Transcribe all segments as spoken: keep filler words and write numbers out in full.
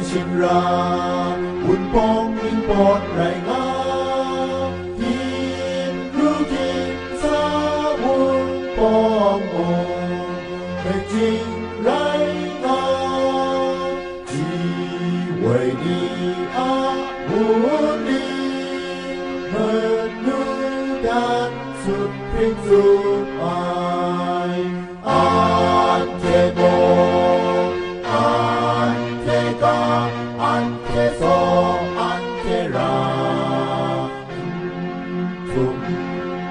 Shing ra, Wunpawng ningpawt rai nga, Hpyi ru hpyi sa Wunpawng mung, Hpyi rai nga, Ji woi ni a wunpawng, Hpyi ru dan sut hpring tsun ai. Anhte gaw, anhte ga, anhte saw, anhte ra, n htum n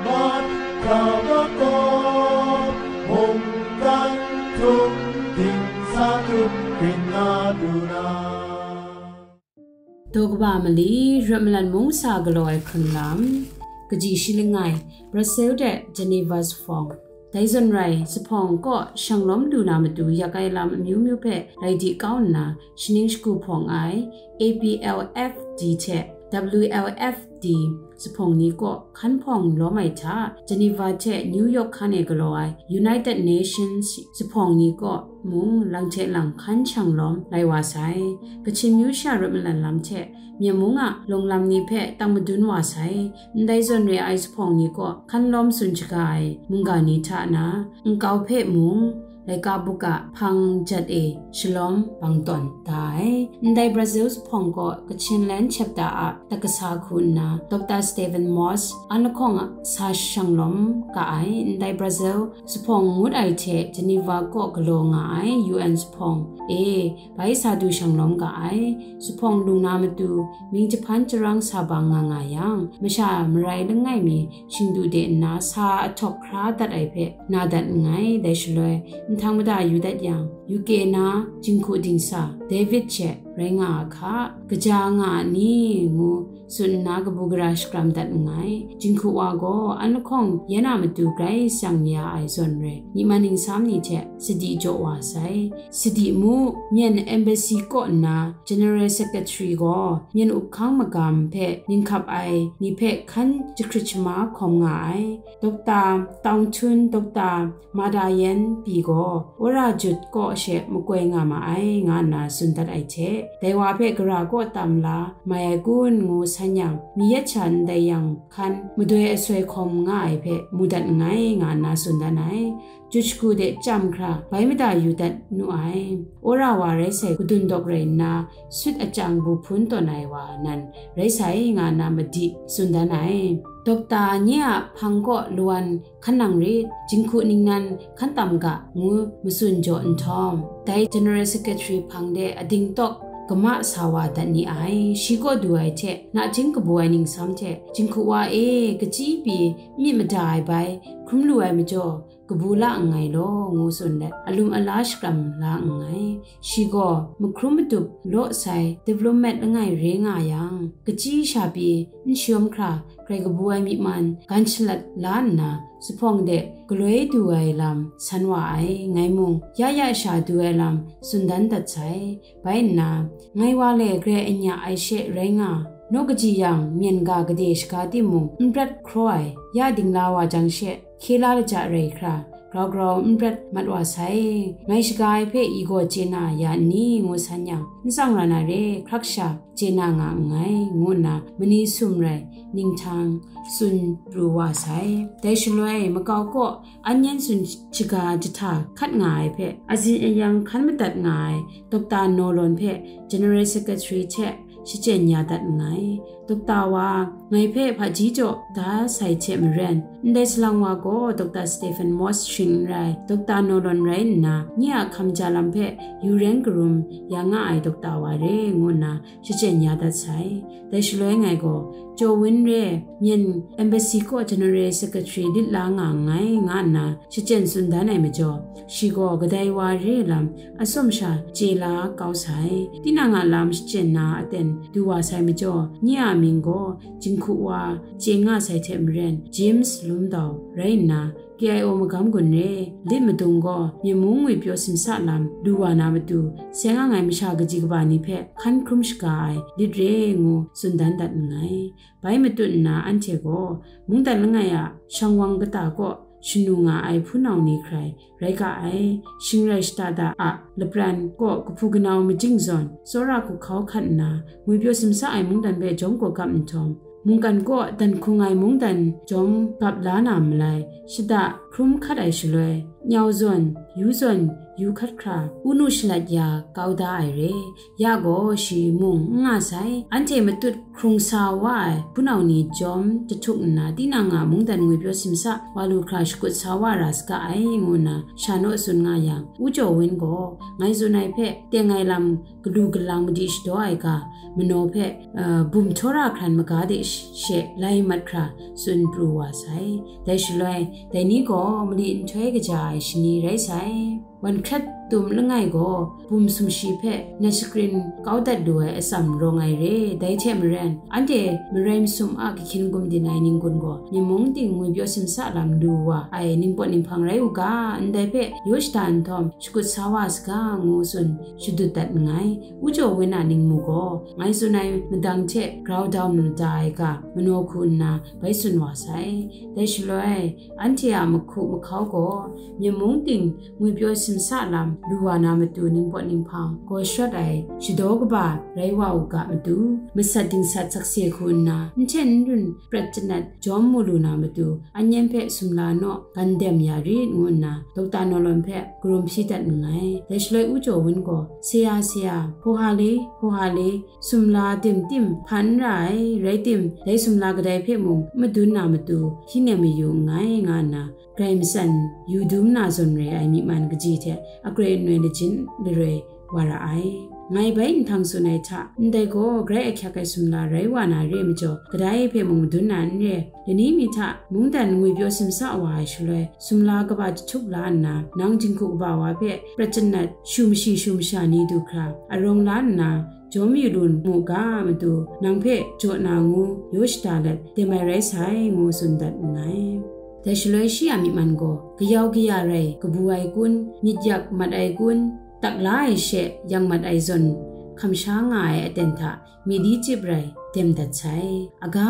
mat hkra makawp, mungkan htum, dingsa htum, hkring nga lu na. Daw kaba mali, Rawt Malan Mung sa galaw ai hkrun lam, kaji shi langai, Brussels de Geneva zuphpawng. Dai zawn rai, zuphpawng kaw shanglawm lu na matu yak ai lam amyu myu hpe rai di kau nna, shaning shagu hpawng ai A P L F D hte W L F D zuphpawng ni kaw hkan hpawng lawm ai hta, Geneva hte New York hkan e galaw ai United Nations zuphpawng ni kaw mung lang hte lang hkan shanglawm lai wa sai. Kachin myu sha rawt malan lam hte Myen mung a lawng lam ni hpe tang madun wa sai. Ndai zawn re ai zuphpawng ni kaw hkan lawm tsun shaga ai mungga ni hta na, nkau hpe mung, laika buk a hpang jat e shalawm bang tawn da ai. Ndai Brussels zuphpawng kaw Kachin Land Chapter a takasa hku nna, Doctor Stephen Moss an lahkawng a sa shanglawm ga ai. Ndai Brussels zuphpawng ngut ai hte Geneva kaw galaw nga ai U N zuphpawng e bai sa du shanglawm ga ai. Zuphpawng lung na matu, mying jahpan jarang sa bang nga nga yang, masha marai langai mi shingdu de nna sa ahtawk hkra dat ai hpe na dat nngai. Dai shaloi, nhtang mada yu dat yang, U K na jinghku dingsa David she rai nga a hka, kaja nga a ni ngu tsun nna kabu gara shakram dat nngai. Jinghku wa gaw an lahkawng yan a matu grai tsang ya ai zawn rai, myi man ningsam ni hte sadi jaw wa sai. Sadi mu, Myen Embassy kaw nna General Secretary gaw Myen up hkang magam hpe ninghkap ai ni hpe hkan jahkrit shama hkawm nga ai. Dokta Tawng Htun, Dokta Ma Da Yan pyi gaw, Wora Jut kaw she makoi nga ma ai, nga nna tsun dat ai hte, dai wa hpe gara kaw tam la mai ai kun, ngu san yang, mi yet sha ndai yang hkan madoi asoi hkawm nga ai hpe mu dat nngai, nga nna tsun dan ai. Jut shagu de chyam hkra bai mada yu dat nu ai. Wora wa rai sai, kadun dawk rai nna, sut achyang bu hpun tawn ai wa nan rai sai, nga nna madi tsun dan ai. Dokta nye a hpang kaw lawan hkan nang rit, jinghku ningnan hkan tam ga, ngu matsun jaw nhtawm, dai General Secretary hpang de ading tawk gama sa wa dat ni ai. Shi kaw du ai hte, nachying kabu ai ningsam hte, jinghku wa e, kachyi pyi myit mada ai bai hkrum lu ai majaw, kabu la nngai law, ngu tsun let, alum ala shakram la nngai. Shi gaw mahkrum madup law sai, diplomat langai re nga yang, kachyi sha pyi n shayawm hkra, grai kabu ai myi man gan shalat la nna, zuphpawng de galoi du ai lam san wa ai, ngai mung ya ya sha du ai lam tsun dan dat sai. Bai nna, ngai wa le grai anya ai she rai nga, naw kaji yang myen ga gade shaga timung n prat hkraw ai, ya dingla wa jang she, hkye la laja rai hkra, grau grau n prat mat wa sai. Ngai shaga ai hpe i gaw chye na ya n ni, ngu san yang, n tsang ra na re, hkrak sha chye na nga nngai, ngu nna mani sum rai ninghtang tsun pru wa sai. Dai shaloi, makau kaw an yan tsun shaga jahta hkat nga ai hpe, azin ayang hkan madat nga ai Dokta Nolan hpe General Secretary hte shachyen ya dat nngai. Dokta wa ngai hpe hpaji jaw da sai hte maren, ndai salang wa gaw Dokta Stephen Moss shing n rai. Dokta Nolan rai nna, nye a hkam ja lam hpe yu reng karum ya nga ai dokta wa re, ngu nna shachyen ya dat sai. Dai shaloi ngai gaw, Chyaw Wun re, Myen Embassy kaw General Secretary lit la nga nngai, nga nna shachyen tsun dan ai majaw, shi gaw kadai wa re lam atsawm sha chye la kau sai. Tinang a lam shachyen na aten du wa sai majaw, nye a mying gaw jinghku wa chye nga sai hte maren, James Lumdau rai nna, K I O magam gun re, lit madung gaw, myen mung ngwipyaw simsa lam lu wa na matu, seng ang ai masha kaji kaba ni hpe hkan hkrum shaga ai lit re, ngu tsun dan dat nngai. Bai matut nna anhte gaw, mungdan langai a shang wang kata kaw shanu nga ai hpunau ni hkrai rai ga ai. Shing rai shada da a lapran kaw kahpu kanau majing zawn, tsawra guhkau hkat nna, ngwipyaw simsa ai mungdan hpe jawm gawgap nhtawm, mungkan kaw dan hkung ai mungdan jawm gap la na malai, shada hkrum hkat ai shaloi, nyau zawn, yu zawn, yu hkat hkra, unu shalat ya kau da ai re. Ya gaw shi mung n nga sai. Anhte matut hkrung sa wa ai hpunau ni jawm jahtuk nna, tinang a mungdan ngwipyaw simsa wa lu hkra shakut sa wa ra saga ai, ngu nna sha naw tsun nga yang, U Jaw Wun gaw ngai tsun ai hpe teng ai lam galu galang madi shadaw ai ga, manaw hpe, uh, bum htawra hkran maga de sh-, she lai mat hkra tsun pru wa sai. Dai shaloi, dai ni gaw mali nhtoi kaja ai shani rai sai. Wan hkrat tum langai gaw, bum sumshi hpe nat shakrin kau dat lu ai atsam rawng ai re. Dai hte maren, anhte marai masum a kahkyin gumdin ai ning-gun gaw, myen mung ting ngwipyaw simsa lam lu wa ai ningpawt ninghpang rai u ga, ndai hpe yaw shada nhtawm shakut sa wa saga, ngu tsun shadut dat nngai. U Jaw Wun a ningmu gaw, ngai tsun ai madang hte grau dau na da ai ga, manaw hku nna bai tsun wa sai. Dai shaloi, anhte a mahku mahkau gaw, myen mung ting ngwipyaw simsa lam lu wa na matu ningpawt ninghpang gaw shawt ai shadaw kaba rai wa u ga matu, masat dingsat sakse hku nna, n hten n run prat janat jawm mu lu na matu, an yan hpe sumla naw, gan dem ya rit, ngu nna, Dokta Nawlon hpe karum hpyi dat nngai. Dai shaloi U Jaw Wun gaw, Saya, saya, hpaw ha le, hpaw ha le, sumla tim tim hpan n ra ai, rai tim, dai sumla kadai hpe mung n madun na matu, hti nem mayu nngai, nga nna, grai matsan yu dum na zawn re ai myi man kaji hte, a grai anoi lajin laroi wa ra ai. Ngai bai nhtang tsun ai hta, ndai gaw grai ahkyak ai sumla rai wa na re majaw, kadai hpe mung madun na n re. Lani mi hta mungdan ngwipyaw simsa wa ai shaloi, sumla kaba jahtuk la nna, nang jinghku kaba wa hpe prat janat shu mashi shu masha ni du hkra, arawng la nna, jawm yu lu mu ga matu, nang hpe jaw na ngu yaw shada let, dem ai rai sai, ngu tsun dat nngai. Dai shaloi shi a myi man gaw, kayau kaya rai, kabu ai kun, myit yak mat ai kun, tak la ai she yang mat ai zawn, hkamsha nga ai aten hta, midi chyip rai, dem dat sai. Aga,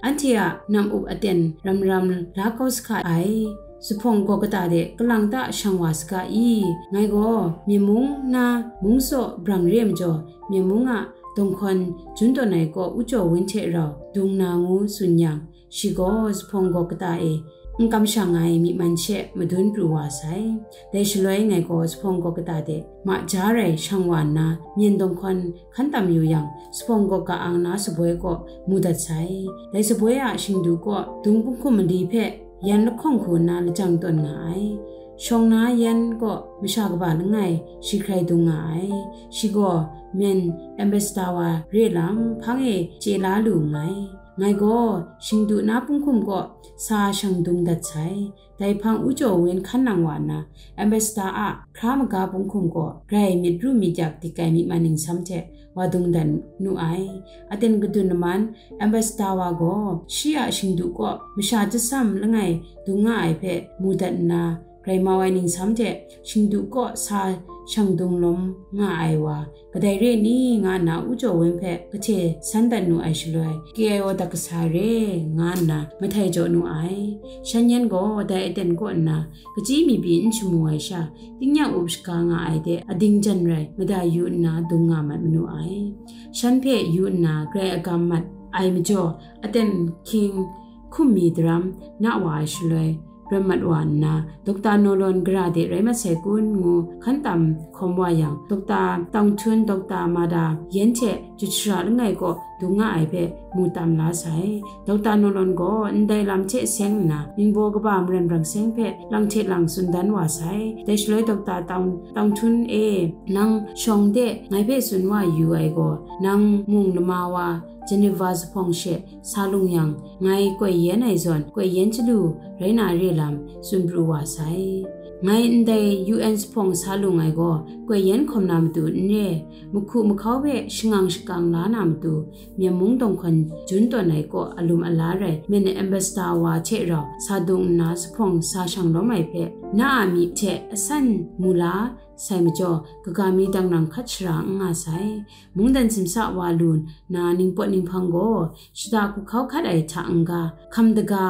anhte a nam up aten ram ram la kau sa hka ai, zuphpawng gaw kata de kalang ta shang wa saga i? Ngai gaw myen mung na mung saw brang re majaw, myen mung a dawng hkawn jun tawn ai kaw U Jaw Wun hte rau dung na ngu tsun yang, shi gaw zuphpawng gaw kata e n kamshang ai myi man she madun pru wa sai. Dai shaloi ngai gaw zuphpawng gaw kata de ma ja rai shang wa nna, myen dawng hkawn hkan tam yu yang, zuphpawng gaw ka-ang na saboi kaw mu dat sai. Dai saboi a shingdu kaw dung punghkum mali hpe yan lahkawng hku nna lajang tawn nga ai. Shawng na yan kaw masha kaba langai shi hkrai dung nga ai. Shi gaw myen ambasada wa re lam hpang e chye la lu nngai. Ngai gaw shingdu na punghkum kaw sa shang dung dat sai. Dai hpang U Jaw Wun hkan nang wa nna, ambasada a hkra maga punghkum kaw grai myit ru myit yak dik ai myi man ningsam hte wa dung dat nu ai. Aten kadun laman, ambasada wa gaw shi a shingdu kaw masha jasam langai dung nga ai hpe mu dat nna, grai mau ai ningsam hte shingdu kaw sa shang dung lawm nga ai wa kadai re ni, nga nna U Jaw Wun hpe kahte san dat nu ai shaloi, K I O dat kasa re, nga nna mahtai jaw nu ai. Shan yan gaw dai aten kaw nna, kachyi mi pyi n shamu ai sha, tingnyang up shaga nga ai de ading jan rai mada yu nna dung nga mat manu ai. Shan hpe yu nna grai agam mat ai majaw, aten hkying hkum mi daram na wa ai shaloi, ram mat wa nna, Dokta Nawlon gara de rai mat sai kun ngu hkan tam hkawm wa yang, Dokta Tang Htun, Dokta Mada yan hte Jut Shara langai kaw dung nga ai hpe mu tam la sai. Dokta Nawlon gaw ndai lam hte seng nna, ningbaw kaba maren brang seng hpe lang hte lang tsun dan wa sai. Dai shaloi Dokta Tang, Tang Htun e, nang shawng de ngai hpe tsun wa yu ai gaw, nang mung lama wa Geneva zuphpawng she sa lung yang, ngai koi yan ai zawn, koi yan chyalu rai na re lam tsun pru wa sai. Ngai ndai U N zuphpawng sa lung ai gaw, koi yan hkawm na matu n re, mahku mahkau hpe shangang shakang la na matu, myen mung dawng hkawn jun tawn ai kaw alum ala rai, myen ambasada wa hte rau sa dung nna zuphpawng sa shang lawm ai hpe, na a myi hte asan mu la, sai majaw, kaga mi dang nang hkat shara n nga sai. Mungdan simsa wa lu nna ningpawt ninghpang gaw shada hku hkau hkat ai hta n-ga, hkam daga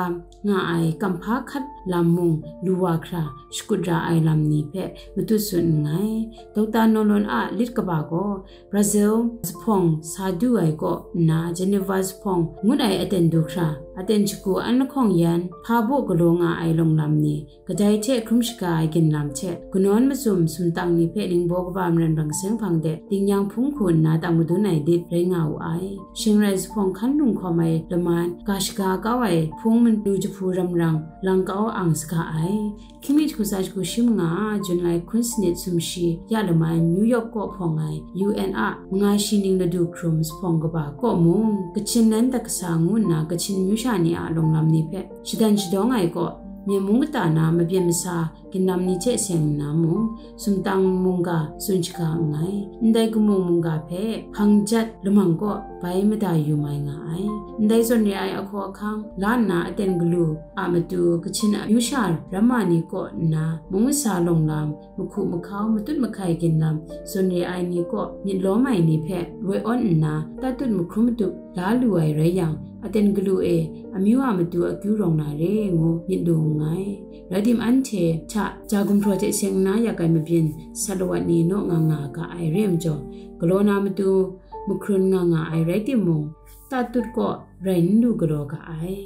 nga ai kamhpa hkat lam mung lu wa hkra shakut ra ai lam ni hpe matut tsun nngai. Dokta Nolan a lit kaba gaw Brazil zuphpawng sa du ai kaw nna Geneva zuphpawng ngut ai aten du hkra, aten shagu an lahkawng yan hpa baw galaw nga ai lawng lam ni, kadai hte hkrum shaga ai ginlam hte kanawn mazum sumtang ni hpe ningbaw kaba maran rang seng hpang de tingnyang hpung hku nna tang madun ai lit rai nga wu ai. Shing rai zuphpawng hkan lung hkawm ai laman ga shaga kau ai hpung matu jahpu ramrang lang kau ang saga ai. Hkying mi jahku tsa jahku shi manga Jun lai hkun sanit sumshi ya laman New York kaw hpawng ai U N a manga shi ning ladu hkrum zuphpawng kaba kaw mung, Kachin nan dat kasa ngu nna Kachin amyu sha ni a lawng lam ni hpe shadan shadawng ai kaw, Myen mung kata na mabyin masa ginlam ni hte seng nna mung, sumtang mungga tsun shaga nngai. Ndai kamung mungga hpe hpang jat lamang kaw bai mada yu mai nga ai. Ndai zawn re ai ahkaw ahkang la nna aten galu a matu Kachin amyu sha ramma ni kaw nna mung masa lawng lam, mahku mahkau, matut mahkai ginlam zawn re ai ni kaw myit lawm ai ni hpe loi awn nna tatut mahkrum matup la lu ai rai yang, aten galu e amyu a matu akyu rawng na re ngu myit lu nngai. Rai tim, anhte hta ja gumhpraw hte seng nna yak ai mabyin sat lawat ni naw nga nga ga ai re majaw, galaw na matu mahkrun nga nga ai rai timung, tatut kaw rai n lu galaw ga ai.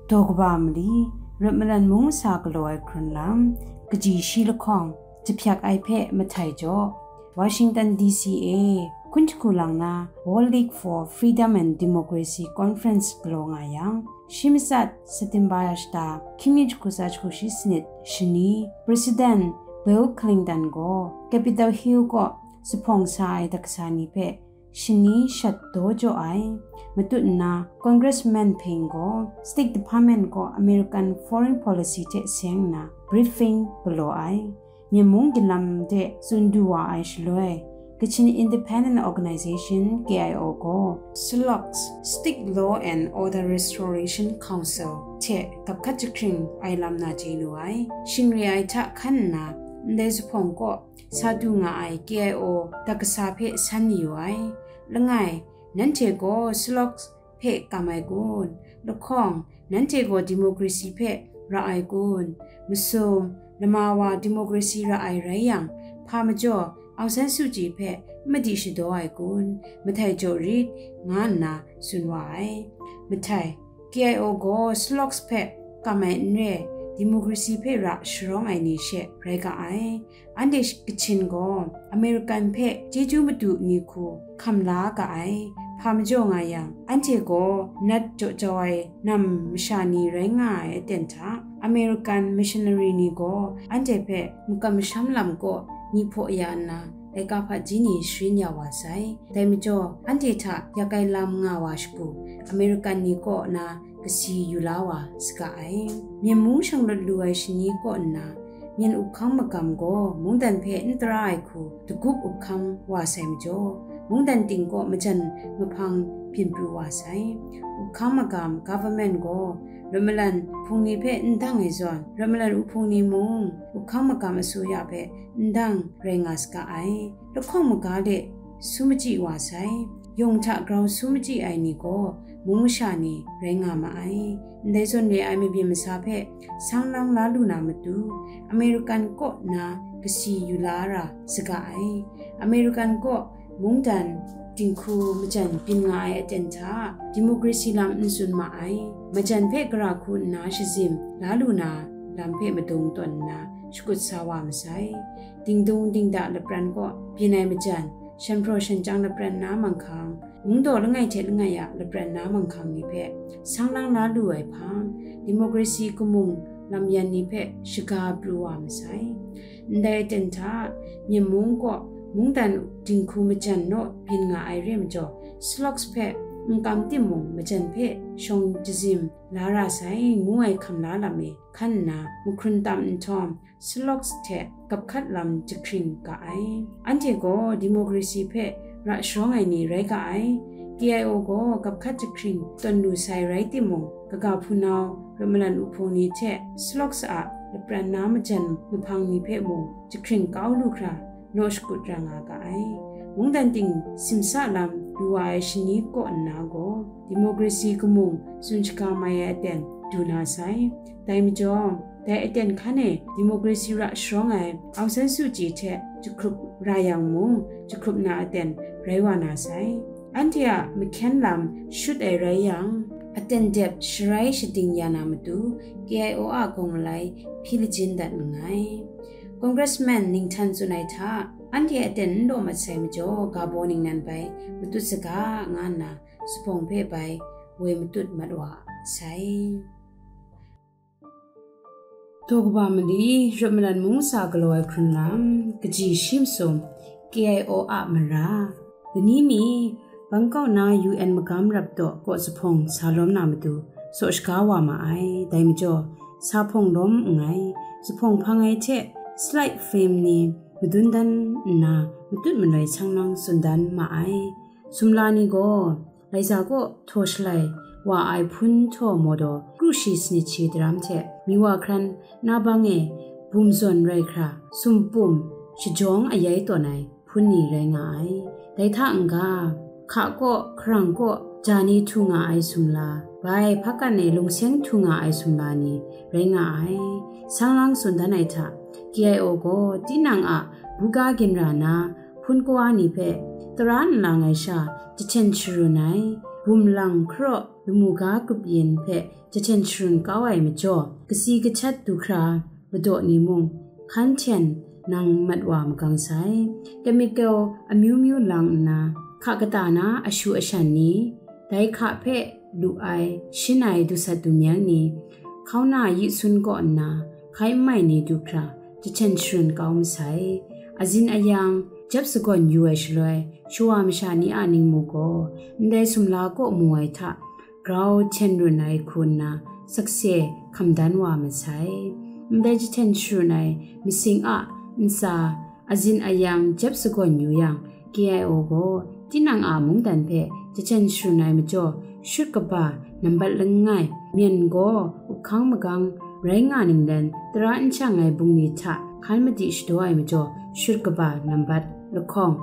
Daw kaba mali, Rawt Malan Mung Masa Galaw Ai Hkrun Lam, kaji shi lahkawng, jahpyak ai hpe mahtai jaw, Washington D C e, hkun jahku lang na World League for Freedom and Democracy Conference galaw nga yang, shi matsat September shata, hkying mi jahku tsa jahku shi sanit shani, President Bill Clinton gaw Capitol Hill kaw zuphpawng sa ai dat kasa ni hpe shani shat daw jaw ai. Matut nna, Congressman Peng gaw State Department kaw American Foreign Policy hte seng nna briefing galaw ai. Myen mung ginlam de tsun du wa ai shaloi, Kachin Independent Organization, K I O gaw, SLORC, State Law and Order Restoration Council hte gap hkat jahkring ai lam na chye lu ai. Shing re ai hta hkan nna, ndai zuphpawng kaw sa du nga ai K I O dat kasa hpe san yu ai. Langai, nanhte gaw SLORC hpe kam ai kun? Lahkawng, nanhte gaw democracy hpe ra ai kun? Masum, lama wa democracy ra ai rai yang, hpa majaw Aung San Suu Kyi hpe n madi shadaw ai kun? Mahtai jaw rit, nga nna tsun wa ai. Mahtai, K I O gaw SLORC hpe kam ai n re, democracy hpe ra sharawng ai ni she rai ga ai. Anhte Kachin gaw American hpe chyeju madu ni hku hkam la ga ai. Hpa majaw nga yang, anhte gaw nat jaw jau ai nam masha ni rai nga ai aten hta, American missionary ni gaw anhte hpe makam masham lam kaw myi hpaw ya nna, laika hpaji ni sharin ya wa sai. Dai majaw, anhte hta yak ai lam nga wa shagu, American ni kaw na kasi yu la wa saga ai. Myen mung shanglawt lu ai shani kaw nna, myen up hkang magam gaw mungdan hpe n tara ai hku dagup up hkang wa sai majaw, mungdan ting kaw majan mahpang byin pru wa sai. Up hkang magam, government gaw rawt malan hpung ni hpe n dang ai zawn, rawt malan up hpung ni mung up hkang magam asuya hpe n dang rai nga saga ai. Lahkawng maga de su machyi wa sai. Yawng hta grau su machyi ai ni gaw mung masha ni rai nga ma ai. Ndai zawn re ai mabyin masa hpe sang lang la lu na matu, American kaw na kasi yu la ra saga ai. American kaw mungdan dinghku majan byin nga ai aten hta, democracy lam n tsun ma ai. Majan hpe gara hku nna shazim la lu na lam hpe madung tawn nna shakut sa wa masai. Dingdung dingda lapran kaw byin ai majan, shanhpraw shanchang lapran na manghkang, mungdaw langai hte langai a lapran na manghkang ni hpe sang lang la lu ai hpang, democracy kamung lam yan ni hpe shaga pru wa masai. Ndai aten hta, Myen mung kaw mungdan dinghku majan naw byin nga ai re majaw, SLORC hpe n kam timung, majan hpe shawng jazim la ra sai, ngu ai hkam la lam e hkan nna, mahkrun tam nhtawm, SLORC hte gap hkat lam jahkring ga ai. Anhte gaw democracy hpe ra sharawng ai ni rai ga ai. K I O gaw gap hkat jahkring tawn lu sai rai timung, kaga hpunau, rawt malan up hpung ni hte SLORC a lapran na majan mahpang ni hpe mung jahkring kau lu hkra naw shakut ra nga ga ai. Mungdan ting simsa lam lu wa ai shani kaw nna gaw, democracy kamung tsun shaga mai ai aten du na sai. Dai majaw, dai aten hkan e democracy ra sharawng ai Aung San Suu Kyi hte jahkrup ra yang mung, jahkrup na aten rai wa na sai. Anhte a mahkyen lam shut ai rai yang, aten dep sharai shading ya na matu, K I O a gawng malai hpyi lajin dat nngai. Congressman Ningtan tsun ai hta, anhte aten n daw mat sai majaw, ga baw ningnan bai matut saga, nga nna zuphpawng hpe bai woi matut mat wa sai. Daw kaba mali, Rawt Malan Mung Masa Galaw Ai Hkrun Lam, Kaji Shi Masum, K I O a Mara. Lani mi, Bangkok na U N magam rap taw kaw zuphpawng sa lawm na matu, saw shaga wa ma ai. Dai majaw, sa hpawng lawm nngai, zuphpawng hpang ai hte slide film ni madun dan nna, matut manoi sang lang tsun dan ma ai. Sumla ni gaw, Laiza kaw htaw shalai wa ai hpun htaw mawdaw kru shi sanit shi daram hte, mi wa hkran na bang e bum zawn rai hkra, sumpum shajawng ayai tawn ai hpun ni rai nga ai. Dai hta n-ga, hka kaw, hkarang kaw, ja ni htu nga ai sumla, bai hpakan e lungseng htu nga ai sumla ni rai nga ai. Sang lang tsun dan ai hta, K I O gaw tinang a buga ginra na hpun kawa ni hpe tara n lang ai sha jahten sharun ai, bum lang hkaraw lamu ga grup yin hpe jahten sharun kau ai majaw, kasi kachat du hkra madaw ni mung, hkan hten nang mat wa magang sai. Chemical amyu myu lang nna, hka kata na ashu ashan ni, dai hka hpe lu ai, shin ai dusat dumyeng ni, hkauna yi sun kaw nna, hkai n mai ni du hkra, jahten sharun kau masai. Azin ayang, jep sagawn yu ai shaloi, shawa masha ni a ningmu gaw, ndai sumla kaw mu ai hta, grau hten run ai hku nna, sakse hkam dan wa masai. Ndai jahten sharun ai masing a ntsa, azin ayang jep sagawn yu yang, K I O gaw tinang a mungdan hpe jahten sharun ai majaw, shut kaba nambat langai, myen gaw up hkang magang rai nga ninglen, tara n shang ai bungli hta hkan madi shadaw ai majaw, shut kaba nambat lahkawng.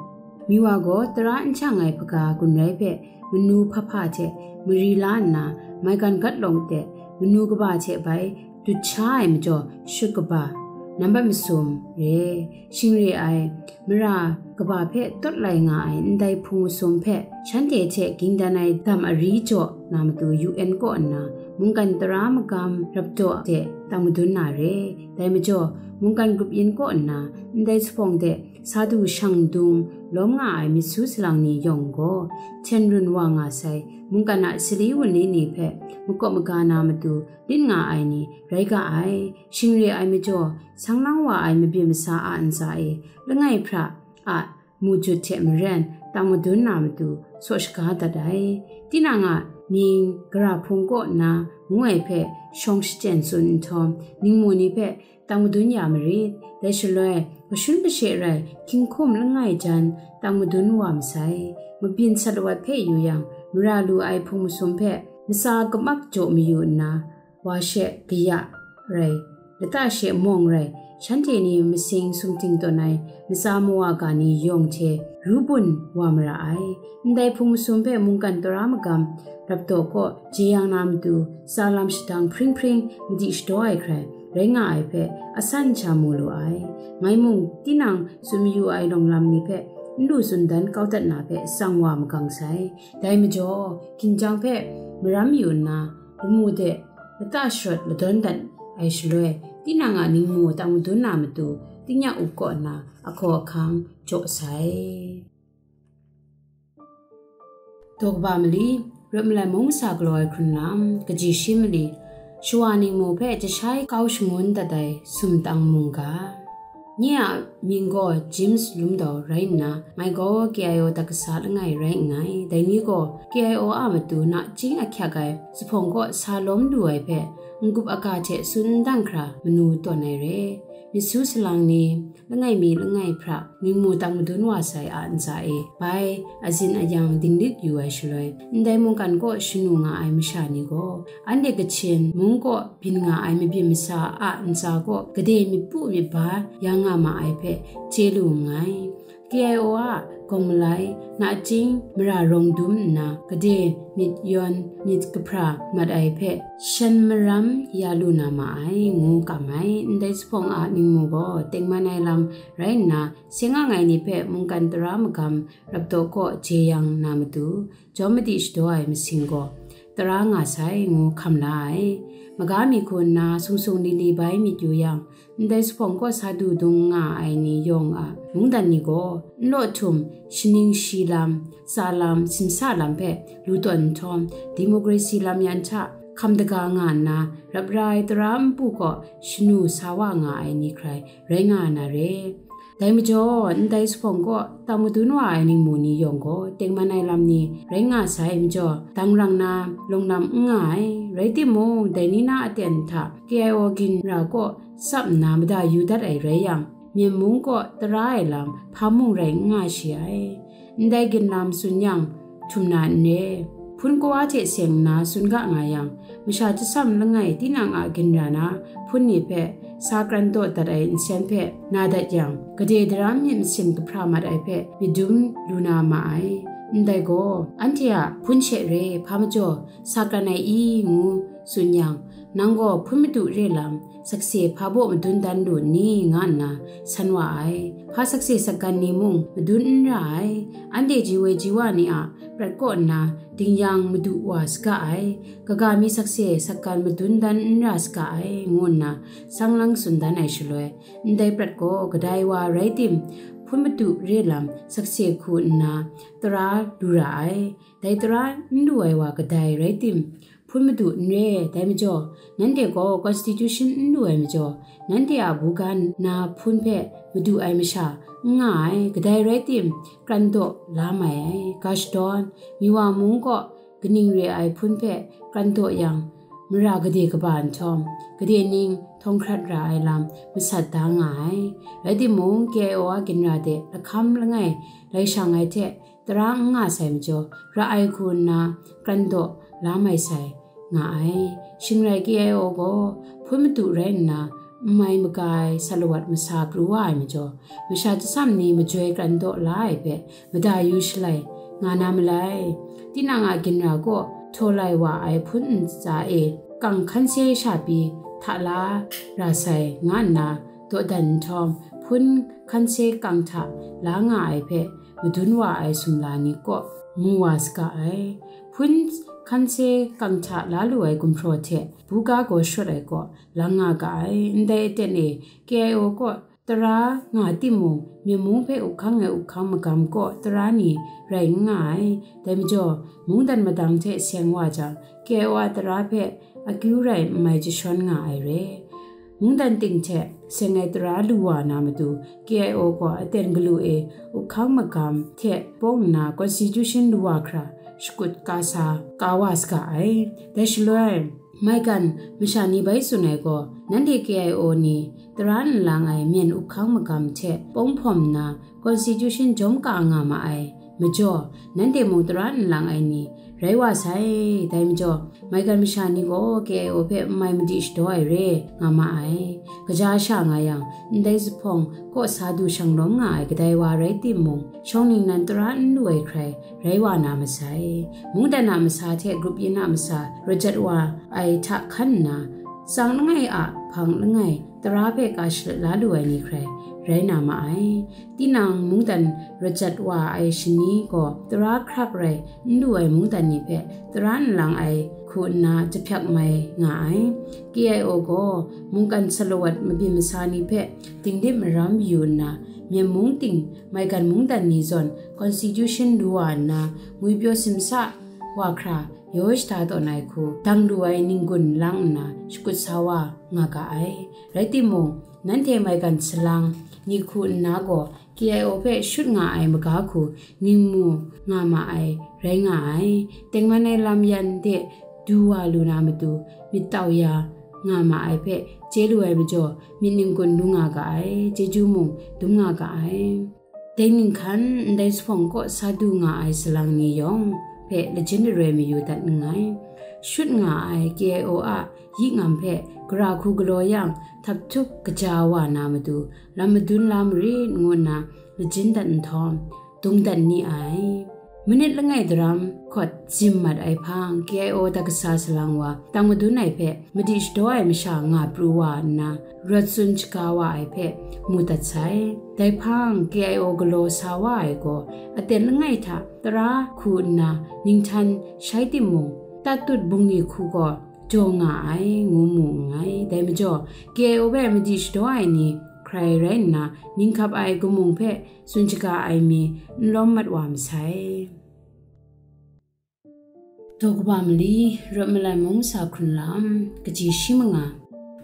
Mi wa gaw tara n shang ai hpaga gun rai hpe manu hpa hpa hte mari la nna, maigan gat lawng de manu kaba hte bai dut sha ai majaw, shut kaba nambat masum re. Shing re ai, mara kaba hpe tawt lai nga ai ndai hpung masum hpe, shanhte hte ging dan ai dam ari jaw na matu U N kaw nna, mungkan tara magam rap daw de tang madun na re. Dai majaw, mungkan grup yin kaw nna, ndai zuphpawng de sa du shang dung lawm nga ai myit su salang ni yawng gaw, hten run wa nga sai, mungkan a sali wunli ni hpe makawp maga na matu lit nga ai ni rai ga ai. Shing re ai majaw, sang lang wa ai mabyin masa a ntsa e, langai hpra a mu jut hte maren, tang madun na matu saw shaga dat ai. Tinang a mying gara hpung kaw nna ngu ai hpe shawng shachyen tsun nhtawm, ningmu ni hpe tang madun ya marit. Dai shaloi, kashun kashe rai hkying hkum langai jan tang madun wa masai. Mabyin sat lawat hpe yu yang, mara lu ai hpung masum hpe matsa kamak jaw mayu nna, wa she kaya rai, lata she mawng rai, shanhte ni masing sumting tawn ai matsa mawa ga ni yawng hte ru bun wa mara ai. Ndai hpung masum hpe mungkan tara magam rap daw kaw jeyang na matu, tsa lam shadang hpring hpring madi shadaw ai hkrai rai nga ai hpe asan sha mu lu ai. Ngai mung tinang tsun mayu ai lawng lam ni hpe n lu tsun dan kau dat na hpe tsang wa magang sai. Dai majaw, hkinjang hpe maram yu nna, lamu de lata sharawt ladawn dat ai shaloi, tinang a ningmu tang madun na matu, tingyak up kaw nna ahkaw ahkang jaw sai. Daw kaba mali, Rawt Malan Mung Masa Galaw Ai Hkrun Lam, Kaji Shi Mali, Shawa Ningmu hpe Jashai Kau Shangun Dat Ai Sumtang Mungga. Nye a mying gaw James Lumdaw rai nna, ngai gaw K I O dat kasa langai rai nngai. Dai ni gaw K I O a matu nachying ahkyak ai zuphpawng kaw sa lawm lu ai hpe, n-gup aga hte tsun n dang hkra manu tawn ai re. myit su salang ni, langai mi langai hpra ningmu tang madun wa sai a ntsa e, bai azin ayang dinglik yu ai shaloi, ndai mungkan kaw shanu nga ai masha ni gaw, anhte Kachin mung kaw byin nga ai mabyin masa a ntsa kaw gade myit pu myit ba ya nga ma ai hpe chye lu nngai. K I O a gawng malai, nachying mara rawng dum nna, gade myit yawn myit kahpra mat ai hpe shan maram ya lu na ma ai, ngu kam ai. Ndai zuphpawng a ningmu gaw tengman ai lam rai nna, seng ang ai ni hpe mungkan tara magam raptaw kaw jeyang na matu, jawm madi shadaw ai masing gaw tara nga sai, ngu hkam la ai. Maga mi hku nna sung sung li li bai myit yu yang, ndai zuphpawng kaw sa du dung nga ai ni yawng a mungdan ni gaw, nlaw htum shaning shi lam, tsa lam, simsa lam hpe lu tawn nhtawm, democracy lam yan hta hkam daga nga nna, rap ra ai tara npu kaw shanu sa wa nga ai ni hkrai rai nga na re. Dai majaw, ndai zuphpawng kaw tang madun wa ai ningmu ni yawng gaw, tengman ai lam ni rai nga sai majaw, dang rang na lawng lam n nga ai. Rai timung, dai ni na aten hta K I O ginra kaw tsap nna mada yu dat ai rai yang, Myen mung kaw tara ai lam hpa mung rai n nga shi ai. Ndai ginra matsun yang, htum na n re. Hpun kawa hte seng nna tsun ga nga yang, masha chyasam langai tinang a ginra na hpun ni hpe sa kran daw dat ai nsen hpe na dat yang, gade daram myit masin kahpra mat ai hpe myit dum lu na ma ai. Ndai gaw, anhte a hpun she re hpa majaw sa kran ai i, ngu tsun yang, nang gaw hpun madu re lam sakse hpa baw madun dan lu n ni, nga nna san wa ai. Hpa sakse sakgan ni mung madun n ra ai. Anhte ji woi ji wa ni a prat kaw nna ding yang madu wa saga ai. Kaga mi sakse sakgan madun dan n ra saga ai, ngu nna sang lang tsun dan ai shaloi, ndai prat gaw kadai wa rai tim, hpun madu re lam sakse hku nna tara lu ra ai. Dai tara n lu ai wa kadai rai tim, hpun madu n re. Dai majaw, nanhte gaw constitution n lu ai majaw, nanhte a buga na hpun hpe madu ai masha n nga ai, kadai rai tim, kran daw la mai ai. Ga shadawn, Miwa mung kaw kaning re ai hpun hpe kran daw yang, mara gade kaba nhtawm, gade ning htawng hkrat ra ai lam masat da nga ai. Rai timung, K I O a ginra de lahkam langai lai shang ai hte, tara n nga sai majaw, ra ai hku nna kran daw la mai sai nga ai. Shing rai, K I O gaw hpun madu rai nna, n mai maga ai salawat masa pru wa ai majaw, masha chyasam ni majoi kran daw la ai hpe mada yu shalai nga na malai. Tinang a ginra kaw htaw lai wa ai hpun ntsa e kang hkan se sha pyi hta la ra sai, nga nna dawdan nhtawm, hpun hkan se kang hta la nga ai hpe madun wa ai sumla ni kaw mu wa saga ai. Hpun hkan se kang hta la lu ai gumhpraw hte buga gaw shawt ai kaw lang nga ga ai. Ndai aten e K I O kaw tara nga timung, Myen mung hpe up hkang ai up hkang magam kaw tara ni rai n nga ai. Dai majaw, mungdan madang hte seng wa jang, K I O a tara hpe akyu rai n mai jashawn nga ai re. Mungdan ting hte seng ai tara lu wa na matu, K I O gaw aten galu e up hkang magam hte pawng nna constitution lu wa hkra shakut ka sa ka wa saga ai. Dai shaloi, maigan masha ni bai tsun ai gaw, nanhte K I O ni tara nlang ai myen up hkang magam hte pawng hpawm nna constitution jawm ka nga ma ai majaw, nanhte mung tara nlang ai ni rai wa sai. Dai majaw, maigan masha ni gaw K I O hpe n mai madi shadaw ai re nga ma ai. Kaja sha nga yang, ndai zuphpawng kaw sa du shang lawm nga ai kadai wa rai timung, shawng ningnan tara n lu ai hkrai rai wa na masai. Mungdan a masa hte grup yin a masa rajat wa ai hta hkan nna, tsang langai a hpang langai tara hpe ka shalat la lu ai ni hkrai rai na ma ai. Tinang mungdan rajat wa ai shani gaw tara hkrak rai n lu ai mungdan ni hpe tara nlang ai hku nna jahpyak mai nga ai. K I O gaw mungkan salawat mabyin masa ni hpe dingdip maram yu nna, Myen mung ting maigan mungdan ni zawn constitution lu wa nna, ngwipyaw simsa wa hkra yaw shada tawn ai hku dang lu ai ninggun lang nna shakut sa wa nga ga ai. Rai timung, nanhte maigan salang ni hku nna gaw K I O hpe shut nga ai maga hku ningmu nga ma ai rai nga ai. Tengman ai lam yan de du wa lu na matu, myit tau ya nga ma ai hpe chye lu ai majaw, myit n-gun lu nga ga ai, chyeju mung dum nga ga ai. Dai ninghkan ndai zuphpawng kaw sa du nga ai salang ni yawng hpe lajin laroi mayu dat nngai. Shut nga ai K I O a yi ngam hpe gara hku galaw yang, htap htup kaja wa na matu, lam madun la marit ngu nna lajin dat nhtawm, dung dat ni ai. Manit langai daram hkawt zim mat ai hpang, K I O dat kasa salang wa, tang madun ai hpe madi shadaw ai masha nga pru wa nna, rawt tsun shaga wa ai hpe mu dat sai. Dai hpang, K I O galaw sa wa ai gaw, aten langai hta tara hku nna ninghtan shai timung, tatut bungli hku gaw jaw nga ai, ngu mu nngai. Dai majaw, K I O hpe madi shadaw ai ni hkrai rai nna, ninghkap ai gamung hpe tsun shaga ai mi n lawm mat wa masai. Daw kaba mali, Rawt Malan Mung Masa Hkrun Lam, kaji shi manga.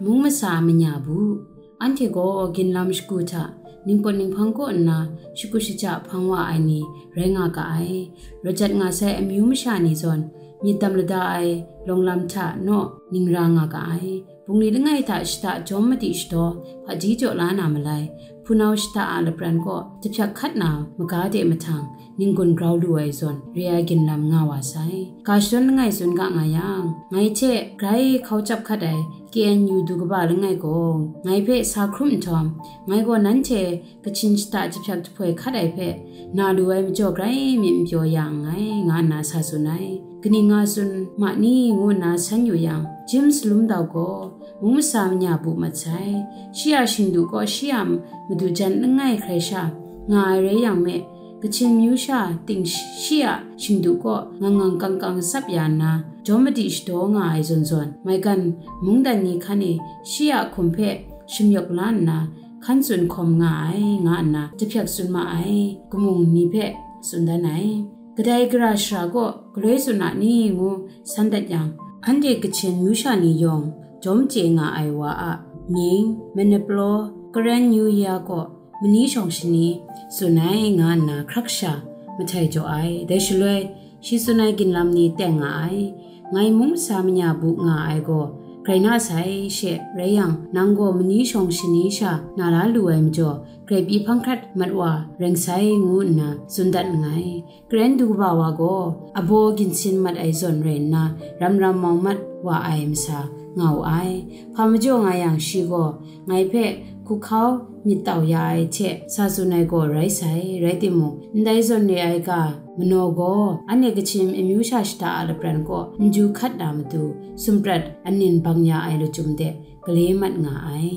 Mung masa a manya bu, anhte gaw ginlam shagu hta ningpawt ninghpang kaw nna shagu shaja hpang wa ai ni rai nga ga ai. Rawt jat nga sai amyu masha ni zawn, myit dam lada ai lawng lam hta naw ning ra nga ga ai. Bungli langai hta shada jawm madi shadaw hpaji jaw la na malai, hpunau shada a lapran kaw jahpyak hkat na maga de mahtang, n-gun grau lu ai zawn, re ai ginlam nga wa sai. Ga shadawn langai tsun ga nga yang, ngai hte grai hkau chyap hkat ai K N U du kaba langai gaw, ngai hpe sa hkrum nhtawm, ngai gaw nanhte Kachin shada jahpyak jahpoi hkat ai hpe na lu ai majaw, grai myit n pyaw ya nngai, nga nna sa tsun ai. Kaning nga tsun ma ni ngu nna san yu yang, James Lumdau gaw mung masa manya bu mat sai. Shi a shingdu kaw shi a madu jan langai hkrai sha nga ai rai yang me, Kachin myu sha ting shi a shingdu kaw ngang ngang kang kang tsap ya nna, jawm madi shadaw nga ai zawn zawn, maigan mungdan ni hkan e shi a hkum hpe shim yawk la nna, hkan tsun hkawm nga ai, nga nna jahpyak tsun ma ai, kamung ni hpe tsun dan ai. Kadai gara shara kaw galoi tsun a ni ngu san dat yang, anhte Kachin myu sha ni yawng jawm chye nga ai wa a mying, Manipulaw, Karen New Year kaw mani shawng shani tsun ai, nga nna hkrak sha mahtai jaw ai. Dai shaloi, shi tsun ai ginlam ni teng nga ai. Ngai mung masa manya bu nga ai gaw, grai na sai she rai yang, nang gaw mani shawng shani sha na la lu ai majaw, grai pyi hpang hkrat mat wa reng sai, ngu nna tsun dat nngai. Karen du kaba wa gaw, abaw ginsin mat ai zawn rai nna, ram ram mau mat wa ai masa nga wu ai. Hpa majaw nga yang, shi gaw, ngai hpe hkuhkau myit tau ya ai hte sa tsun ai gaw rai sai, rai timung, ndai zawn re ai ga manaw gaw, anhte Kachin amyu sha shada a lapran kaw n ju hkat na matu, sumrat anin bang ya ai lachyum de gale mat nga ai.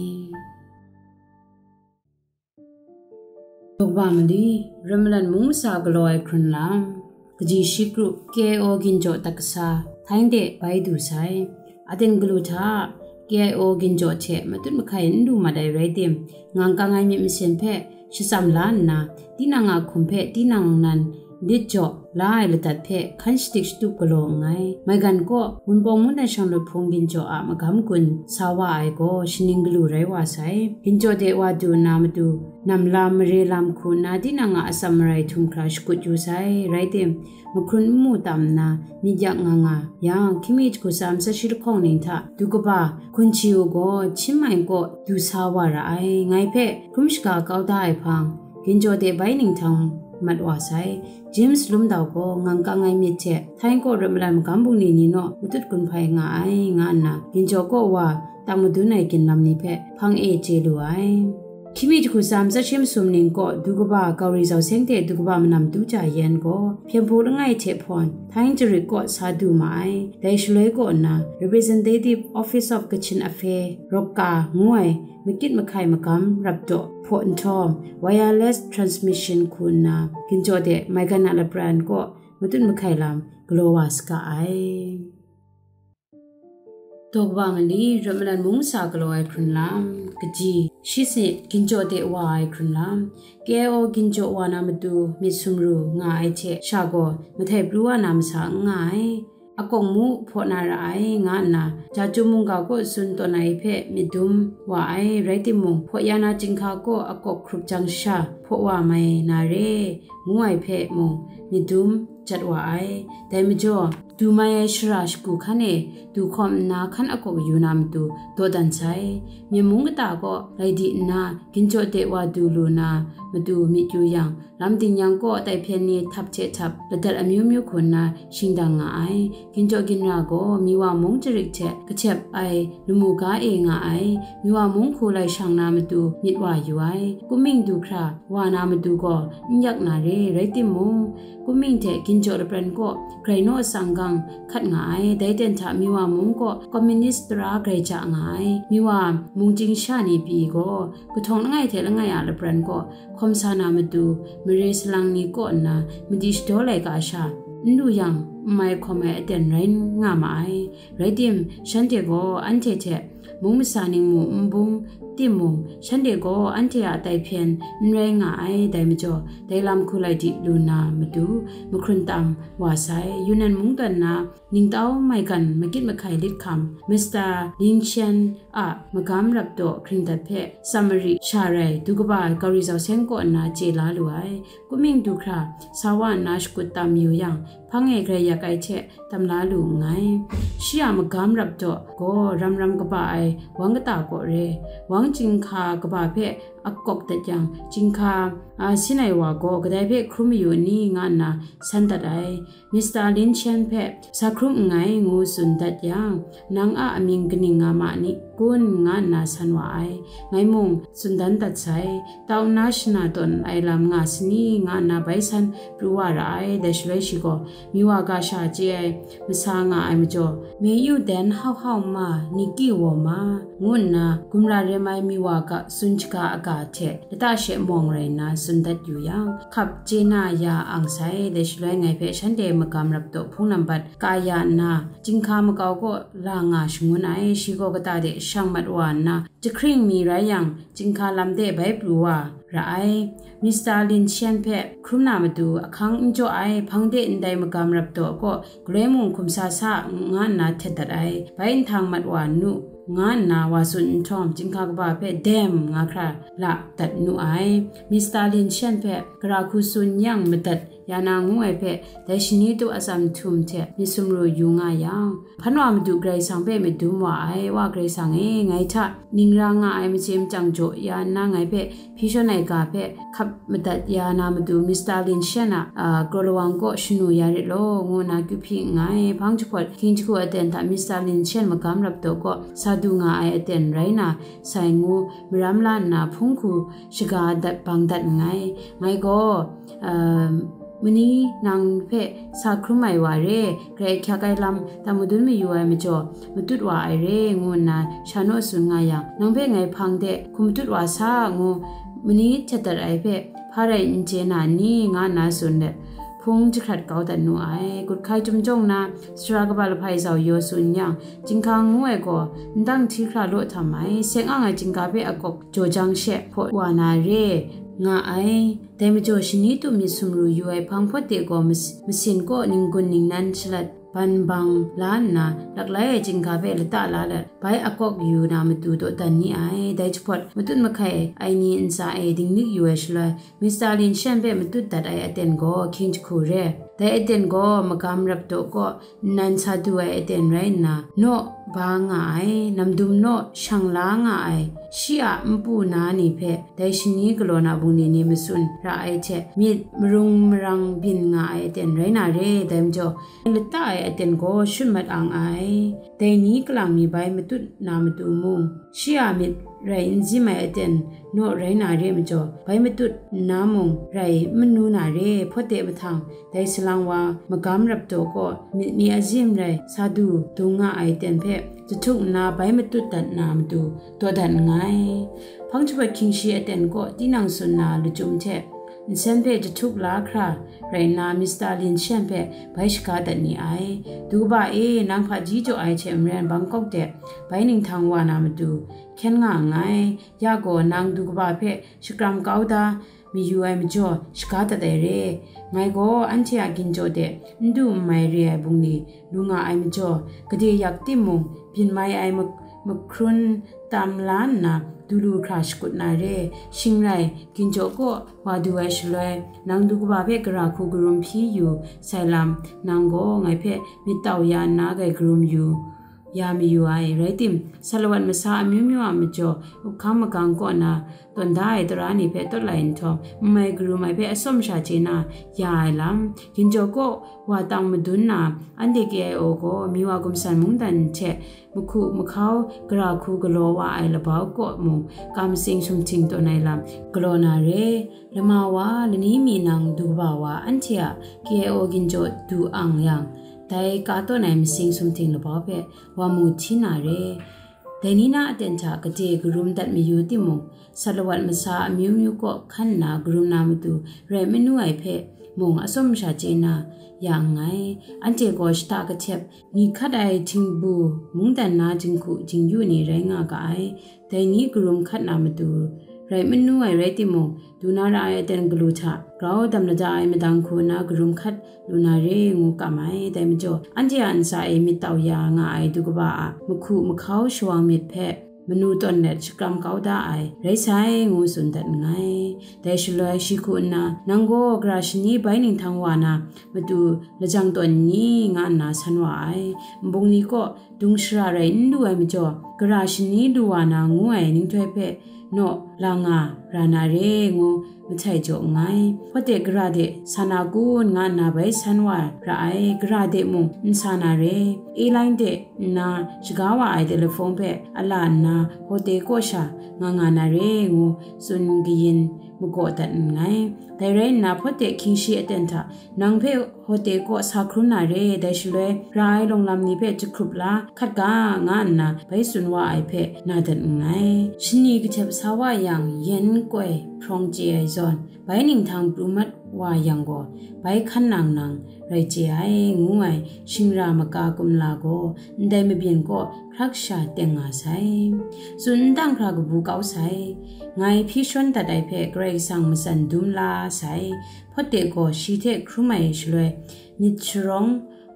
Daw kaba mali, Rawt Malan Mung Masa galaw ai hkrun lam, kaji shi krup, K I O ginjaw dat kasa, Thai de bai du sai. Aten galu hta, K I O ginjaw hte matut mahkai n lu mat ai rai tim, ngang kang ai myit masin hpe shatsam la nna, tinang a hkum hpe tinang nan lit jaw la ai ladat hpe hkan shadik shatup galaw nngai. Maigan kaw, Wunpawng mungdan shang lut hpung ginjaw a magam gun sa wa ai gaw, shaning galu rai wa sai. Ginjaw de wa du nna matu, nam lam, mare lam hku nna tinang a atsam marai htum hkra shakut yu sai. Rai tim, mahkrun nmu tam nna myit yak nga nga yang, hkying mi jahku tsa matsat shi lahkawng ning hta du kaba Hkun Chi U gaw Chin Mai kaw du sa wa ra ai. Ngai hpe hkrum shaga kau da ai hpang, ginjaw de bai ning htang mat wa sai. James Lumdau gaw ngang kang ai myit hte Thai kaw Rawt Malan magam bungli ni naw matut gun hpai nga ai, nga nna ginjaw kaw wa tang madun ai ginlam ni hpe hpang e chye lu ai. Hkying mi jahku tsa matsat shi masum ning kaw du kaba Gauri Zau Seng hte du kaba Manam Tu Ja Yan gaw Hpyen Hpu langai hte hpawn Thai jarit kaw sa du ma ai. Dai shaloi kaw nna, Representative Office of Kachin Affair, Rawka ngu ai makit mahkai magam rap daw hpaw nhtawm, wireless transmission hku nna, ginjaw de maigan a lapran kaw matut mahkai lam galaw wa saga ai. Daw kaba mali, Rawt Malan Mung Masa galaw ai hkrun lam, kaji shi sanit, ginjaw de wa ai hkrun lam, K I O ginjaw wa na matu myit sumru nga ai hte sha gaw mahtai pru wa na masa n nga ai. Akawng mu hpaw na ra ai, nga nna Jacum mungga kaw tsun tawn ai hpe myit dum wa ai, rai timung, hpaw ya na chyinghka kaw akawk hkrup jang sha hpaw wa mai na re, ngu ai hpe mung, myit dum jat wa ai. Dai majaw, du mai ai shara shagu hkan e du hkawm nna hkan akawk yu na matu dawdan sai. Myen mung kata kaw rai di nna, ginjaw de wa du lu na matu myit yu yang, lam ding yang kaw tai hpyen ni htap hte htap, ladat amyu myu hku nna shingdang nga ai. Ginjaw ginra gaw Miwa mung jarik hte kachep ai lamu ga e nga ai. Miwa mung hku lai shang na matu myit wa yu ai. Kunming du hkra wa na matu gaw n yak na re, rai timung, kunming hte ginjaw lapran kaw grai naw tsang gang hkat nga ai. Dai ten hta Miwa mung kaw communist tara grai ja nga ai. Miwa mung chying sha ni pyi gaw kahtawng langai hte langai a lapran kaw hkawm sa na matu, mare salang ni kaw nna madi shadaw laika sha n lu yang, n mai hkawm ai aten rai nga ma ai. Rai tim, shanhte gaw anhte hte mung masa ningmu n bung timung, shanhte gaw anhte a tai hpyen n rai nga ai. Dai majaw, dai lam hku lai di lu na matu, mahkrun tam wa sai. Yunnan mung tawn na ningtau maigan magit mahkai lit hkam, Mister Lin Shan a magam rap daw hkring dat hpe Samari sha rai du kaba Gauri Zau Seng kaw nna chye la lu ai. Kunming du hkra sa wa nna shakut tam yu yang, hpang e grai yak ai hte tam la lu nngai. Shi a magam rap daw gaw ram ram kaba ai wang kata kaw re. Wang chyinghka kaba hpe akawk dat yang, chyinghka, a, sin ai wa gaw kadai hpe hkrum mayu ni nga nna san dat ai. Mister Lin Shan hpe sa hkrum nngai ngu tsun dat yang, "Nang a amying kaning nga ma ni kun?" nga nna san wa ai. Ngai mung tsun dan dat sai. Tau nna shana tawn ai lam nga sani nga nna bai san pru wa ra ai. Dai shaloi shi gaw, Miwa ga sha chye ai masa nga ai majaw, Mei yu den hau hau ma, ni ki wo ma, ngu nna gumra rem ai Miwa ga tsun shaga aga hte lata she mawng rai nna tsun dat yu yang, hkap chye na ya ang sai. Dai shaloi ngai hpe shanhte magam rap daw hpung nambat ka ya nna, chyinghka makau kaw la nga shangun ai. Shi gaw kata de shang mat wa nna, jahkring mi rai yang, chyinghka lam de bai pru wa ra ai. Mister Lin Shan hpe hkrum na matu ahkang n jaw ai, hpang de ndai magam rap daw kaw galoi mung hkum sa sa nga nna htet dat ai. Bai nhtang mat wa nu, nga nna wa tsun nhtawm, chyinghka kaba hpe dem nga hkra la dat nu ai. Mister Lin Shan hpe gara hku tsun yang madat ya na ngu ai hpe, dai shani tup atsam htum hte myit sumru yu nga yang, hpan wa madu Karai Kasang hpe myit dum wa ai. Wa Karai Kasang e, ngai hta ning ra nga ai machye machyang jaw ya nna, ngai hpe hpyi shawn ai ga hpe hkap madat ya na matu, Mister Lin Shan a, a, kraw lawang kaw shanu ya rit law, ngu nna kyu hpyi nngai. Hpang jahpawt hkying jahku aten hta Mister Lin Shan magam rap daw kaw sa du nga ai aten rai na sai ngu maram la nna hpung hku shaga dat bang dat nngai. Ngai gaw, um, mani nang hpe sa hkrum ai wa re, grai ahkyak ai lam tam madun mayu ai majaw, matut wa ai re, ngu nna sha naw tsun nga yang, nang hpe ngai hpang de hkum matut wa sa ngu mani htet dat ai hpe hpa rai n chye na ni, nga nna tsun let, hpung jahkrat kau dat nu ai. Gut hkai chyum jawng na, sara kaba lahpai zau yaw tsun yang, chyinghka ngu ai gaw, ndang hti hkra law htam ai, seng ang ai chyinghka hpe akawk jaw jang she hpaw wa na re, nga ai. Dai majaw, shani tup myit sumru yu ai hpang hpawt de gaw mas-, masin kaw ninggun ningnan shalat ban bang la nna, laklai ai chyinghka hpe lata la let, bai akawk yu na matu dawdan ni ai. Dai jahpawt, matut mahkai ai ni ntsa e dinglik yu ai shaloi, Mister Lin Shan hpe matut dat ai aten gaw hkying jahku re. Dai aten gaw magam rap daw kaw nnan sa du ai aten rai nna, naw ba nga ai, namdum naw shang la nga ai, shi a npu na ni hpe dai shani galaw na bungli ni matsun ra ai hte, myit marung marang byin nga ai aten rai na re. Dai majaw, lata ai aten gaw shut mat ang ai. Dai ni kalang mi bai matut na matu mung, shi a myit rai n zim ai aten naw rai na re majaw, bai matut nna mung rai n manu na re. Hpawt de mahtang, dai salang wa magam rap daw kaw myit mi azim rai sa du dung nga ai aten hpe jahtuk nna bai matut dat na matu dawdan nngai. Hpang jahpawt hkying shi aten kaw tinang tsun na lachyum hte nsen hpe jahtuk la hkra rai nna, Mister Lin Shan hpe bai shaga dat ni ai. Du kaba e, nang hpaji jaw ai hte maren Bangkok de bai ninghtang wa na matu hkyen nga nngai. Ya gaw, nang du kaba hpe shakram kau da mayu ai majaw, shaga dat ai re. Ngai gaw anhte a ginjaw de n du n mai re ai bungli lu nga ai majaw, gade yak timung, byin mai ai mak-, mahkrun tam la nna, du lu hkra shakut na re. Shing rai, ginjaw kaw wa du ai shaloi, nang du kaba hpe gara hku karum hpyi yu sai lam, nang gaw ngai hpe myit tau ya nna grai karum yu ya mayu ai. Rai tim, salawat masa amyu myu a majaw, up hkam magang kaw na tawn da ai tara ni hpe tawt lai nhtawm, n mai karum ai hpe atsawm sha chye na ya ai lam, ginjaw kaw wa tang madun na, anhte K I O gaw Miwa Gumsan mungdan hte mahku mahkau gara hku galaw wa ai labau kaw mung, ka matsing sumhting tawn ai lam galaw na re. Lama wa, lani mi nang du kaba wa, anhte a K I O ginjaw du ang yang, dai ka tawn ai matsing sumhting labau hpe wa mu hti na re. Dai ni na aten hta gade karum dat mayu timung, salawat masa amyu myu kaw hkan nna karum na matu rai manu ai hpe mung atsawm sha chye na ya nngai. Anhte gaw shata kahtep, ni hkat ai htingbu mungdan na jinghku jingyu ni rai nga ga ai. Dai ni karum hkat na matu rai manu ai rai timung, du na ra ai aten galu hta grau dam lada ai madang hku nna karum hkat lu na re ngu kam ai. Dai majaw, anhte a ntsa e myit tau ya nga ai du kaba a mahku mahkau shawang myit hpe manu tawn let shakram kau da ai rai sai, ngu tsun dat nngai. Dai shaloi shi hku nna, nang gaw gara shani bai ninghtan wa na matu lajang tawn n ni, nga nna san wa ai. Nbung ni kaw dung shara rai n lu ai majaw, gara shani lu wa na ngu ai ninghtoi hpe naw la nga ra na re ngu mahtai jaw nngai. Hpawt de gara de sa na kun, nga nna bai san wa ra ai, gara de mung n sa na re. Airline de nna shaga wa ai telefon hpe a la nna, hote kaw sha nga nga na re ngu tsun kayin magaw dat nngai. Dai rai nna, hpawt de hkying shi aten hta nang hpe hote kaw sa hkrum na re, dai shaloi ra ai lawng lam ni hpe jahkrup la hkat ga, nga nna bai tsun wa ai hpe na dat nngai. Shani kahtep sa wa yang, yen koi hprawng chye ai zawn, bai ninghtan pru mat wa yang gaw, bai hkan nang nang rai chye ai, ngu ai shingra maka kumla gaw ndai mabyin kaw hkrak sha teng nga sai. Tsun n dang hkra kabu kau sai. Ngai hpyi shawn dat ai hpe Karai Kasang matsan dum la sai. Hpawt de gaw shi hte hkrum ai shaloi, myit sharawng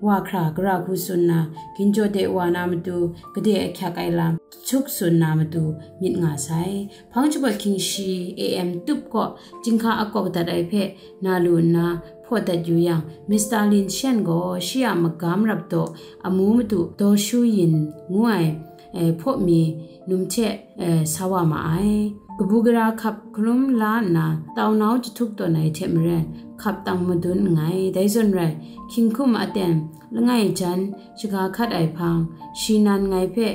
wa hkra gara hku tsun na, ginjaw de wa na matu gade ahkyak ai lam jahtuk tsun na matu myit nga sai. Hpang jahpawt hkying shi A M tup kaw chyinghka akawk dat ai hpe na lu nna hpaw dat yu yang, Mister Lin Shan gaw shi a magam rap daw amu matu daw shu yin ngu ai, eh, hpaw mi num hte, eh, sa wa ma ai. Kabu gara hkap hkalum la nna, taunau jahtuk tawn ai hte maren, hkap tang madun nngai. Dai zawn rai, hkying hkum aten langai jan shaga hkat ai hpang, shi nan ngai hpe,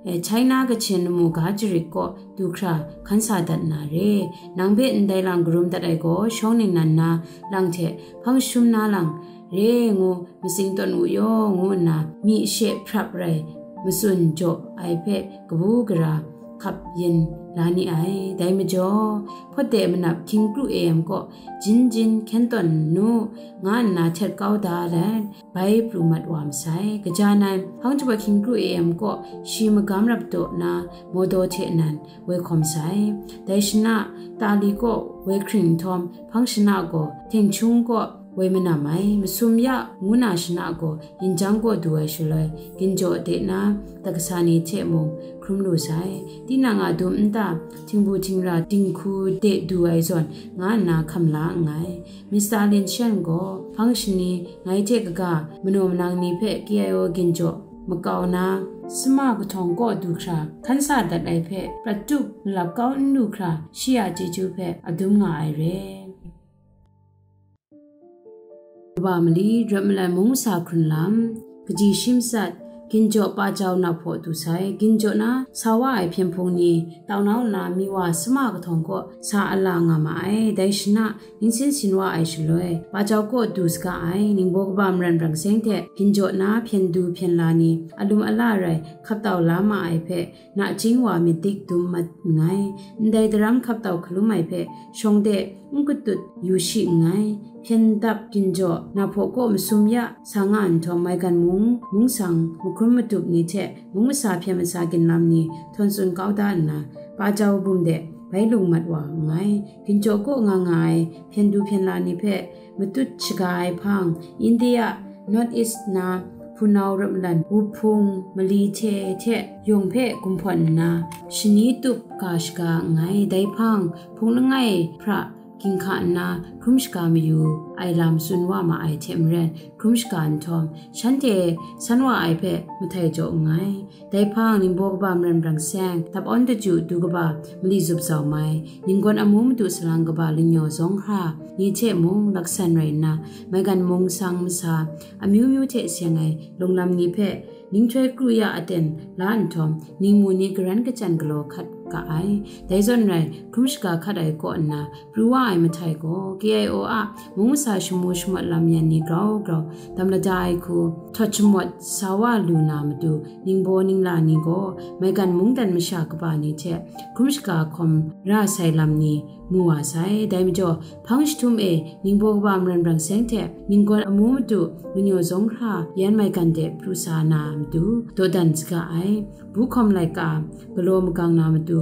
eh, China Kachin lamu ga jarit kaw du hkra hkan sa dat na re. Nang hpe ndai lang karum dat ai gaw, shawng ningnan na lang hte hpang shum na lang re ngu matsing tawn u yaw, ngu nna myi she hprap rai matsun jaw ai hpe kabu gara hkap yin la ni ai. Dai majaw, hpawt de manap hkying kru A M kaw jin jin hkyen tawn nu, nga nna htet kau da let, bai pru mat wa masai. Kaja nan, hpang jahpawt hkying kru A M kaw shi magam rap daw na mawdaw hte nan woi hkawm sai. Dai shana, Tali kaw woi hkring nhtawm, hpang shana gaw Tengchung kaw woi manam ai, masum ya ngu na shana gaw yin jang kaw du ai shaloi, ginjaw de na, takasa ni hte mung hkrum lu sai. Tinang a dum nta, htingbu htingra dinghku de du ai zawn, nga nna hkam la nngai. Mister Lin Shan gaw hpang shani ngai hte kaga manaw manang ni hpe K I O ginjaw makau na, sama kahtawng kaw du hkra hkan sa dat ai hpe prat tup malap kau n lu hkra shi a chyeju hpe a dum nga ai re. Kaba mali, Rawt Malai Mung Sa Hkrun Lam, Kaji Shi Matsat, Ginjaw Pa Jau Nap Hpaw Du Sai. Ginjaw na sa wa ai hpyen hpung ni, tau nau nna mi wa sama kahtawng kaw sa a la nga ma ai. Dai shana, ning sin sin wa ai shaloi, Pa Jau kaw du saga ai, ningbaw kaba maran brang seng hte ginjaw na hpyen du hpyen la ni, alum ala rai hkap tau la ma ai hpe, nachying wa myit dik dum mat nngai. Ndai daram hkap tau hkalum ai hpe, shawng de n katut yu shi nngai. Hpyen dap ginjaw, Nap Hpaw kaw masum ya sa nga nhtawm, maigan mung, mung sang, mahkrum matup ni hte mung masa hpyen masa ginlam ni htawn tsun kau da nna, Pa Jau bum de bai lung mat wa nngai. Ginjaw kaw nga nga ai hpyen du hpyen la ni hpe matut shaga ai hpang, India North East na hpunau rap malan, wup hpung, mali hte hte yawng hpe gumhpawn nna, shani tup ga shaga nngai. Dai hpang, hpung langai hpra ginhka nna hkrum shaga mayu ai lam tsun wa ma ai hte maren, hkrum shaga nhtawm, shanhte san wa ai hpe mahtai jaw nngai. Dai hpang, ningbaw kaba maren brang seng, dap awn daju du kaba mali zup zau mai, ninggawn amu madu salang kaba lanyaw zawng hkra ni hte mung laksan rai nna, maigan mung sang masa, amyu myu hte seng ai lunglam ni hpe, ninghtoi kru ya aten la nhtawm, ningmu ni garan kachyan galaw hkat ga ai. Dai zawn rai, hkrum shaga hkat ai kaw nna, pru wa ai mahtai gaw, K I O a mung masa shamu shamawt lam yan ni grau grau, dam lada ai hku, htawt shamawt sa wa lu na matu, ningbaw ningla ni gaw, maigan mungdan masha kaba ni hte hkrum shaga hkawm ra sai lam ni mu wa sai. Dai majaw, hpang jahtum e ningbaw kaba maren brang seng hte ninggawn amu madu lanyaw zawng hkra yan maigan de pru sa na matu, dawdan saga ai. Bu hkawm laika galaw magang na matu,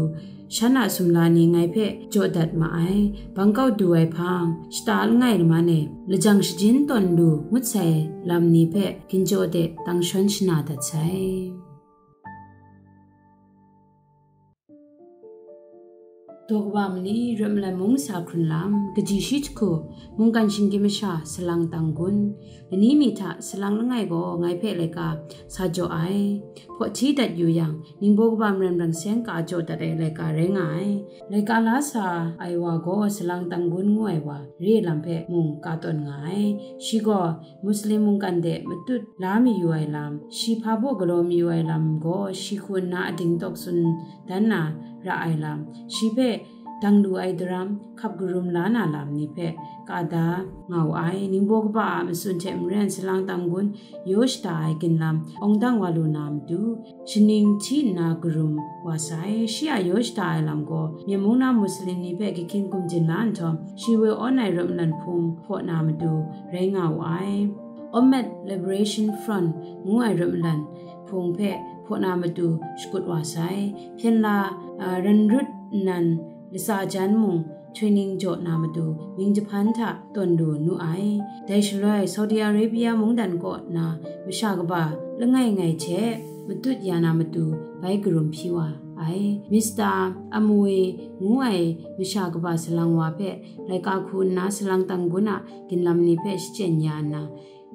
shan a sumla ni ngai hpe jaw dat ma ai. Bangkok du ai hpang, shata langai laman e lajang shajin tawn lu ngut sai lam ni hpe ginjaw de tang shawn shana dat sai. Daw kaba mali, Rawt Malan Mung Masa Hkrun Lam, kaji shi jahku, mungkan shinggyim masha, Salang Tanggun, lani mi hta salang langai gaw ngai hpe laika sa jaw ai. Hpaw hti dat yu yang, ningbaw kaba maren brang seng ka jaw dat ai laika rai nga ai. Laika la sa ai wa gaw Salang Tanggun ngu ai wa, re lam hpe mung ka tawn nga ai. Shi gaw Muslim mungkan de matut la mayu ai lam, shi hpa baw galaw mayu ai lam gaw shi hku nna ading tawk tsun dan na ra ai lam, shi hpe dang lu ai daram, hkap karum la na lam ni hpe ka da nga wu ai. Ningbaw kaba a matsun hte maren Salang Tanggun yaw shada ai ginlam awng dang wa lu na matu, shaning hti nna karum wa sai. Shi a yaw shada ai lam gaw, Myen mung na Muslim ni hpe kahkying gumjin la nhtawm, shi woi awn ai rawt malan hpung hpaw na matu rai nga wu ai. Omet Liberation Front ngu ai rawt malan hpung hpe hpaw na matu shakut wa sai. Hpyenla, a, ran rut nnan latsa jan mung training jaw na matu mying jahpan hta tawn lu nu ai. Dai shaloi Saudi Arabia mungdan kaw na masha kaba langai ngai hte matut ya na matu bai karum hpyi wa ai. Mister Amui ngu ai masha kaba salang wa hpe laika hku nna Salang Tanggun a ginlam ni hpe shachyen ya nna,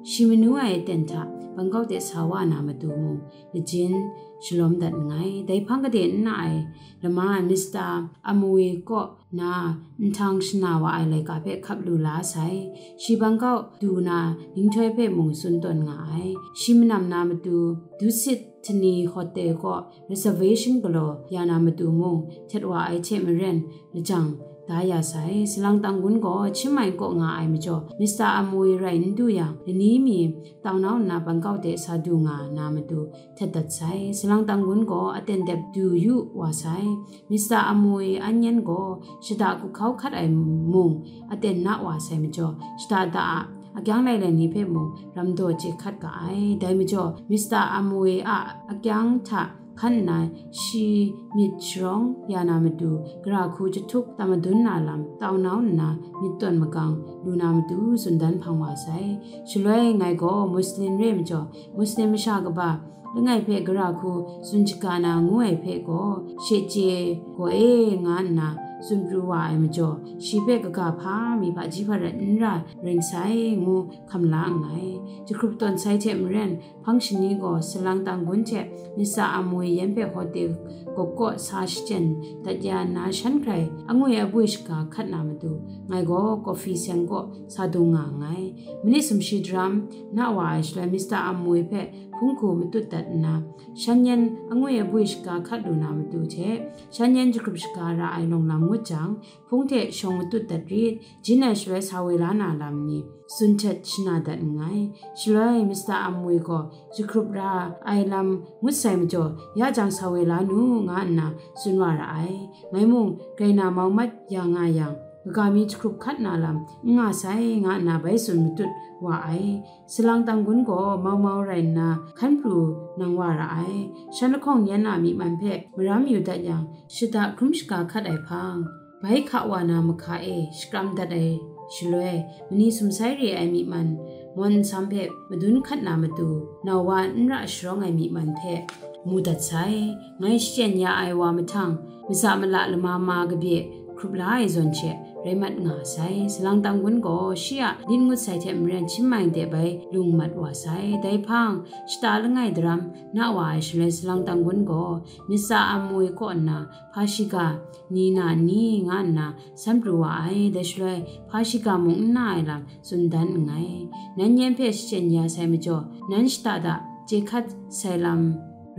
shi manu ai aten hta Bangkok de sa wa na matu mung, lajin shalawm dat nngai. Dai hpang kade n na ai lama Mister Amui kaw na nhtang shana wa ai laika hpe hkap lu la sai. Shi Bangkok du na ninghtoi hpe mung tsun tawn nga ai. Shi manam na matu, Dusit Thani Hotel kaw reservation galaw ya na matu mung, htet wa ai hte maren, lajang da ya sai. Salang Tanggun gaw Chiang Mai kaw nga ai majaw, Mister Amui rai n du yang, lani mi tau nau nna Bangkok de sa du nga na matu htet dat sai. Salang Tanggun gaw aten dep du yu wa sai. Mister Amui an yan gaw shada kuhkau hkat ai mung aten na wa sai majaw, shada da a akyang lailai ni hpe mung ram daw chye hkat ga ai. Dai majaw, Mister Amui a akyang hta hkan nna shi myit sharawng ya na matu, gara hku jahtuk tam madun na lam tau nau nna myit tawn magang lu na matu tsun dan hpang wa sai. Shaloi ngai gaw Muslim re majaw, Muslim masha kaba langai hpe gara hku tsun shaga na ngu ai hpe gaw, she chye gaw e nga nna tsun pru wa ai majaw, shi hpe kaga hpa mi hpaji hparat n ra ring sai ngu hkam la nngai. Jahkrup tawn sai hte maren, hpang shani gaw Salang Tanggun hte Mister Amui yan hpe hotel gawk kaw sa shachyen dat ya nna, shan hkrai angwi abwi shaga hkat na matu, ngai gaw coffee seng kaw sa dung nga nngai. Minit sumshi daram na wa ai shaloi, Mister Amui hpe hpung hku matut dat nna, shan yan angwi abwi shaga hkat lu na matu hte, shan yan jahkrup shaga ra ai lawng lam ngut jang, hpung hte shawng matut dat rit, jin ai shaloi sa woi la na lam ni tsun htet shana dat nngai. Shaloi Mister Amui gaw jahkrup ra ai lam ngut sai majaw, ya jang sa woi la nu, nga nna tsun wa ra ai. Ngai mung grai na mau mat ya nga yang, kaga mi jahkrup hkat na lam n nga sai, nga nna bai tsun matut wa ai. Salang Tanggun gaw mau mau rai nna hkan pru nang wa ra ai. Shan lahkawng yan a myi man hpe maram yu dat yang, shada hkrum shaga hkat ai hpang, bai hka wa na mahka e shakram dat ai shaloi, mani sumsai re ai myi man mawn nsam hpe madun hkat na matu, nau wa n ra sharawng ai myi man hpe mu dat sai. Ngai shachyen ya ai wa mahtang, matsa mala lama ma kabye hkrup la ai zawn she rai mat nga sai. Salang Tanggun gaw shi a lit ngut sai hte maren Chiang Mai de bai lung mat wa sai. Dai hpang, shata langai daram na wa ai shaloi Salang Tanggun gaw myit tsa a mui kaw nna hpa shiga ni na ni nga nna san pru wa ai. Dai shaloi hpa shiga mung n na ai lam tsun dan nngai. Nan yen hpe shachyen ya sai majaw, nan shata da chye hkat sai lam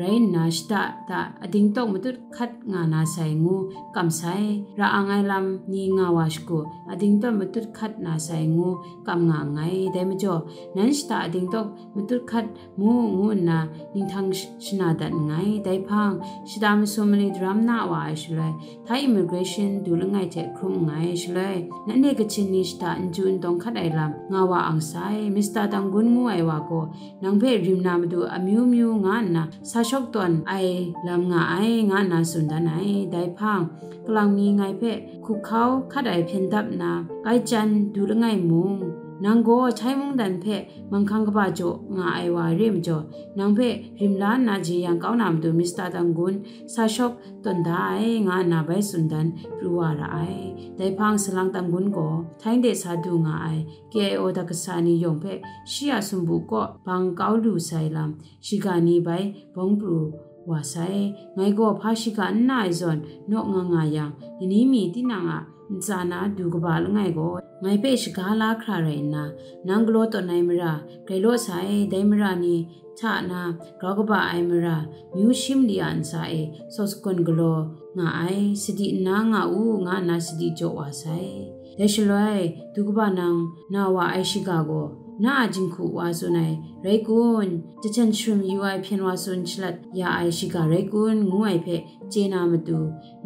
rai nna, shata da ading tawk matut hkat nga na sai ngu kam sai. Ra ang ai lam ni nga wa shagu, ading tawk matut hkat na sai ngu kam nga nngai. Dai majaw, nan shata ading tawk matut hkat mu ngu nna ninghtang sh-, shana dat nngai. Dai hpang, shata masum mali daram na wa ai shaloi, Thai immigration du langai hte hkrum nngai. Shaloi, nanhte Kachin ni shata n ju n tawng hkat ai lam nga wa ang sai. Mister Tanggun ngu ai wa gaw, nang hpe rim na matu amyu myu nga nna sa shawk tawn ai lam nga ai, nga nna tsun dan ai. Dai hpang, kalang mi ngai hpe hkuhkau hkat ai hpyen dap nna, kai chyan du langai mung, nang gaw Thai mungdan hpe manghkang kaba jaw nga ai wa re majaw, nang hpe rim la nna jeyang kau na matu Mister Tanggun sa shawk tawn da ai, nga nna bai tsun dan pru wa ra ai. Dai hpang Salang Tanggun gaw Thai de sa du nga ai K I O dat kasa ni yawng hpe shi a sumpu kaw bang kau lu sai lam, shiga ni bai bawng pru wa sai. Ngai gaw hpa shiga n na ai zawn naw nga nga yang, lani mi tinang a ntsa na du kaba langai gaw, ngai hpe shaga la hkra rai nna, nang galaw tawn ai mara grai law sai. Dai mara ni hta na grau kaba ai mara, myu shi mali a ntsa e saw sagawn galaw nga ai, sadi nna nga u, nga nna sadi jaw wa sai. Dai shaloi, du kaba nang na wa ai shiga gaw, na a jinghku wa tsun ai rai kun? Jahten sharum yu ai hpyen wa tsun shalat ya ai shiga rai kun? Ngu ai hpe chye na matu,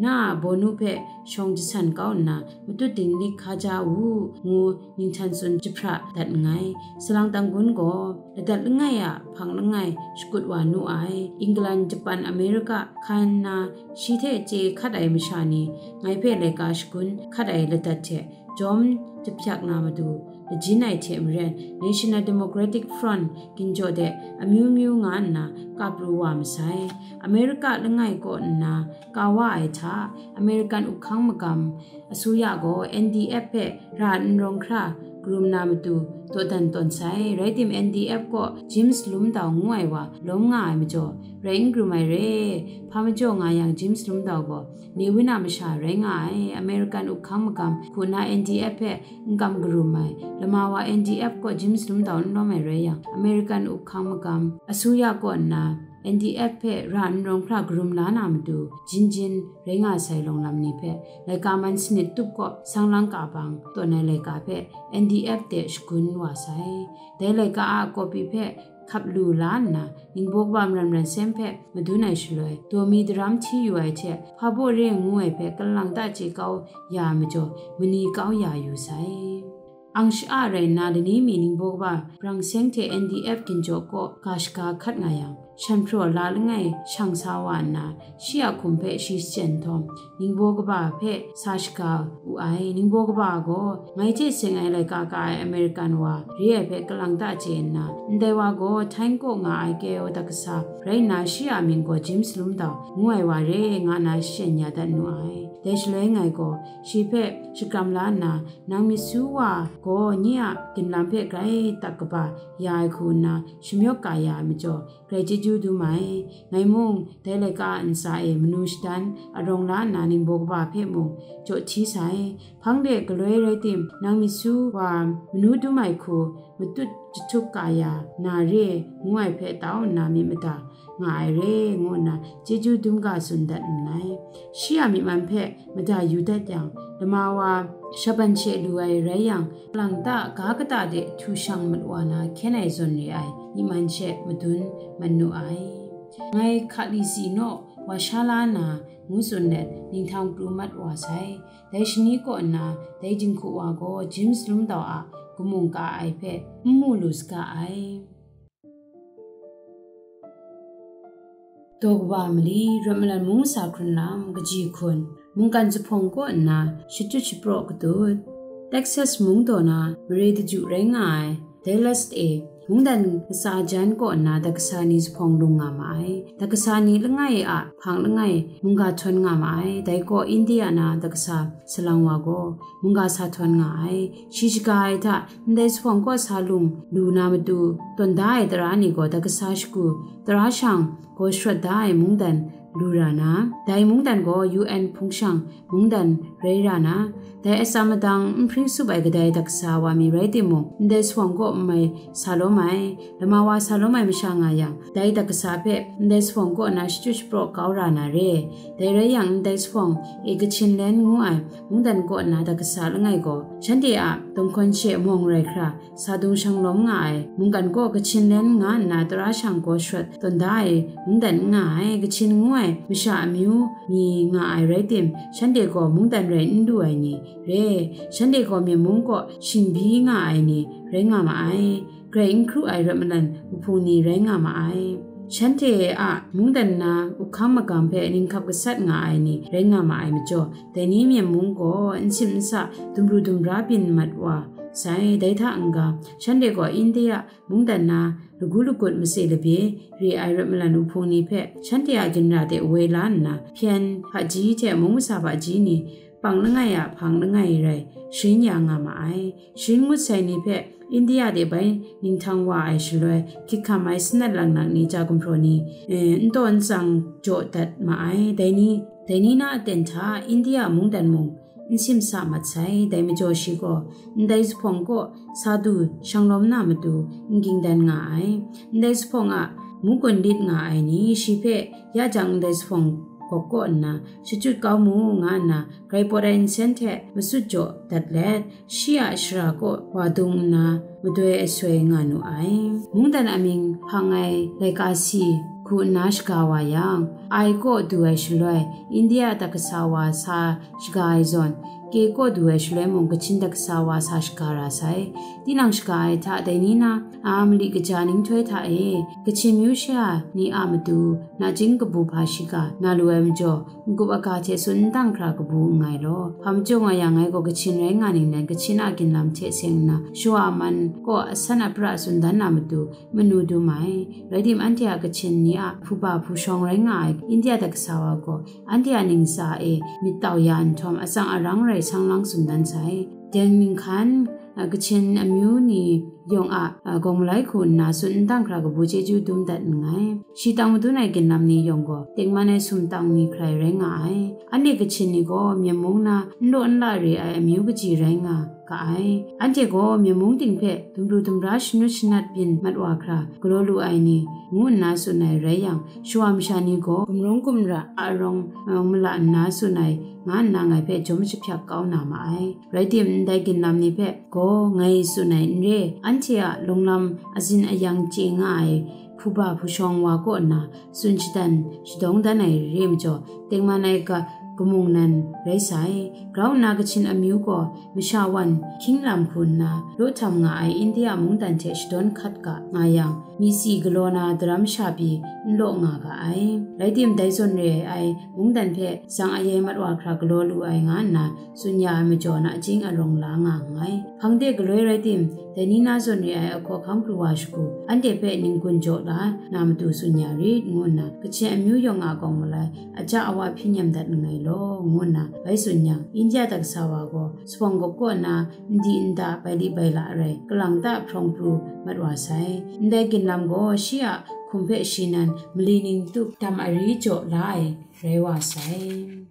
na a bawnu hpe shawng jasan kau nna, matut dinglik hka ja u, ngu ninghtang tsun jahpra dat nngai. Salang Tanggun gaw ladat langai a hpang langai shakut wa nu ai. England, Japan, America hkan na shi hte chye hkat ai masha ni ngai hpe laika shagun hkat ai ladat hte jawm jahpyak na matu, lajin ai hte maren, National Democratic Front ginjaw de amyu myu nga nna ka pru wa masai. America langai kaw nna ka wa ai hta, American up hkang magam asuya gaw N D F hpe ra n rawng hkra karum na matu dawdan tawn sai. Rai tim, N D F kaw James Lumdau ngu ai wa lawm nga ai majaw, rai n karum ai re. Hpa majaw nga yang, James Lumdau gaw Nehwin a masha rai nga ai. American up hkang magam hku na N D F hpe n kam karum ai. Lama wa N D F kaw James Lumdau n lawm ai rai yang, American up hkang magam asuya kaw nna N D F hpe ra n rawng hkra karum la na matu, jin jin rai nga sai lawng lam ni hpe laika man sanit tup kaw sang lang ka bang tawn ai laika hpe N D F de shagun wa sai. Dai laika a kopi hpe hkap lu la nna, ningbaw kaba maran maran sem hpe madun ai shaloi, daw mi daram hti yu ai hte, hpa baw re ngu ai hpe kalang ta chye kau ya ai majaw, mani kau ya yu sai. Ang sha-a rai nna, lani mi ningbaw kaba brang seng hte N D F ginjaw kaw ga shaga hkat nga yang, shan hpraw la langai shang sa wa nna, shi a hkum hpe shi shachyen nhtawm, ningbaw kaba hpe sa shaga wu ai. Ningbaw kaba gaw ngai hte seng ai laika ka ai American wa re ai hpe kalang ta chye nna, ndai wa gaw Thai kaw nga ai K I O dat kasa rai nna, shi a mying gaw James Lumdau ngu ai wa re, nga nna shachyen ya dat nu ai. Dai shaloi ngai gaw shi hpe shakram la nna, nang myit su wa gaw nye a ginlam hpe grai tak kaba ya ai hku nna shamyawk ka ya ai majaw, grai chyeju dum ai. Ngai mung dai laika a ntsa e manu shadan arawng la nna, ningbaw kaba hpe mung jaw hti sai. Hpang de galoi rai tim, nang myit su wa manu dum ai hku matut jahtuk ka ya na re, ngu ai hpe tau nna myit mada nga ai re, ngu nna chyeju dum ga tsun dat nngai. Shi a myi man hpe mada yu dat yang, lama wa shaban she lu ai rai yang, lang ta ga kata de htu shang mat wa na hkyen ai zawn re ai myi man she madun mat nu ai. Ngai Khalisi naw wa sha la na, ngu tsun let ninghtang pru mat wa sai. Dai shani kaw nna, dai jinghku wa gaw James Lumdau a kamung ka ai hpe n mu lu saga ai. Daw kaba mali, Rawt Malan Mung Sa Hkrun Lam, kaji hkun, mungkan zuphpawng kaw nna shachyut shapraw katut. Texas mung daw na mare daju rai nga ai Dallas e, mungdan ntsa jan kaw nna dakasa ni zuphpawng lung nga ma ai. Dakasa ni langai a hpang langai mungga htawn nga ma ai. Dai kaw India na dakasa salang wa gaw mungga sa htawn nga ai. Shi shaga ai hta ndai zuphpawng kaw sa lung lu na matu tawn da ai tara ni gaw dakasa shagu, tara shang gaw sharawt da ai mungdan lu ra na, dai mungdan gaw U N hpung shang mungdan rai ra na, dai atsam madang n hpring sup ai kadai dakasa wa mi rai timung, ndai zuphpawng kaw n mai sa lawm ai, lama wa sa lawm ai masha nga yang, dai dakasa hpe ndai zuphpawng kaw na shachyut shapraw kau ra na re. Dai rai yang, ndai zuphpawng e Kachin Len ngu ai mungdan kaw na dakasa langai gaw, shanhte a dawng hkawn she mawng rai hkra, sa dung shang lawm nga ai mungkan kaw Kachin Len nga nna tara shang gaw sharawt tawn da ai mungdan n nga ai. Kachin ngu ai masha amyu ni nga ai rai tim, shanhte gaw mungdan rai n lu ai ni re, shanhte gaw Myen mung kaw shingbi nga ai ni rai nga ma ai, grai n hkru ai rawt malan wuhpung ni rai nga ma ai. Shanhte a mungdan na uhkang magam hpe ninghkap gasat nga ai ni rai nga ma ai majaw, dai ni Myen mung gaw n sim n sa, dumru dumra byin mat wa sai. Dai hta n-ga, shanhte gaw India mungdan na lagu lagut matse labye re ai rawt malan wuhpung ni hpe shanhte a ginra de woi la nna, hpyen hpaji hte mung masa hpaji ni pang langai a hpang langai rai sharin ya nga ma ai. Sharin ngut sai ni hpe India de bai ninghtang wa ai shaloi, hkyit hkam ai sanat laknak ni ja gumhpraw ni, eh, n taw n tsang jaw dat ma ai. Dai ni, dai ni na aten hta India mungdan mung n simsa mat sai. Dai majaw shi gaw ndai zuphpawng kaw sa du shang lawm na matu n ging dan nga ai. Ndai zuphpawng a munggun lit nga ai ni shi hpe ya jang ndai zuphpawng gawk kaw nna shachyut kau mu, nga nna grai pawt ai nsen hte masut jaw dat let, shi a shara kaw wa dung nna madoi asoi nga nu ai. Mungdan amying hpang ai laika si hku nna shaga wa yang, ai kaw du ai shaloi, India dakasa wa sa shaga ai zawn, ke kaw du ai shaloi mung Kachin dakasa wa sa shaga ra sai. Tinang shaga ai hta dai ni na a mali kaja ninghtoi hta e, Kachin myu sha ni a matu nachying kabu hpa shiga na lu ai majaw, n-gup aga hte tsun n dang hkra kabu nngai law. Hpa majaw nga yang, ngai gaw Kachin rai nga ning nan Kachin a ginlam hte seng nna, shawa a man kaw asan apra tsun dan na matu manu dum ai. Rai tim, anhte a Kachin ni a hpuba hpushawng rai nga ai India dakasa wa gaw, anhte a ntsa e myit tau ya nhtawm, atsang arang rai sang lang tsun dan sai. Deng Ning Hkan, a, Kachin amyu ni yawng a, a, gawng malai hku nna tsun n dang hkra kabu chyeju dum dat nngai. Shi tang madun ai ginlam ni yawng gaw, tengman ai sumtang ni hkrai rai nga ai. Anhte Kachin ni gaw Myen mung na n law n la re ai amyu kaji rai nga ga ai. Anhte gaw Myen mung ting hpe dumru dumra shanut shanat byin mat wa hkra galaw lu ai ni, ngu nna tsun ai rai yang, shawa masha ni gaw gumrawng gumra a arawng, a, mala nna tsun ai, nga nna ngai hpe jawm jahpyak kau na ma ai. Rai tim, ndai ginlam ni hpe gaw ngai tsun ai n re, anhte a lunglam azin ayang chye nga ai hpuba hpushawng wa kaw nna tsun shadan shadawng dan ai re majaw, tengman ai ga, kamung nan rai sai. Grau nna Kachin amyu gaw masha wan hkying lam hku nna law htam nga ai India mungdan hte shadawn hkat ga nga yang, myi si galaw na daram sha pyi n law nga ga ai. Rai tim, dai zawn re ai mungdan hpe zang ayai mat wa hkra galaw lu ai nga nna tsun ya ai majaw, nachying arawng la nga nngai. Hpang de galoi rai tim, dai ni na zawn re ai ahkaw hkang pru wa shagu, anhte hpe ning-gun jaw la na matu tsun ya rit, ngu nna Kachin amyu yawng a gawng malai, aja awa hpyi nyem dat nngai law, ngu nna bai tsun yang, India dakasa wa gaw zuphpawng gawk kaw nna, n di n da, bai li bai la rai, kalang ta hprawng pru mat wa sai. Ndai ginlam gaw shi a hkum hpe shi nan mali ning tup dam ari jaw la ai rai wa sai.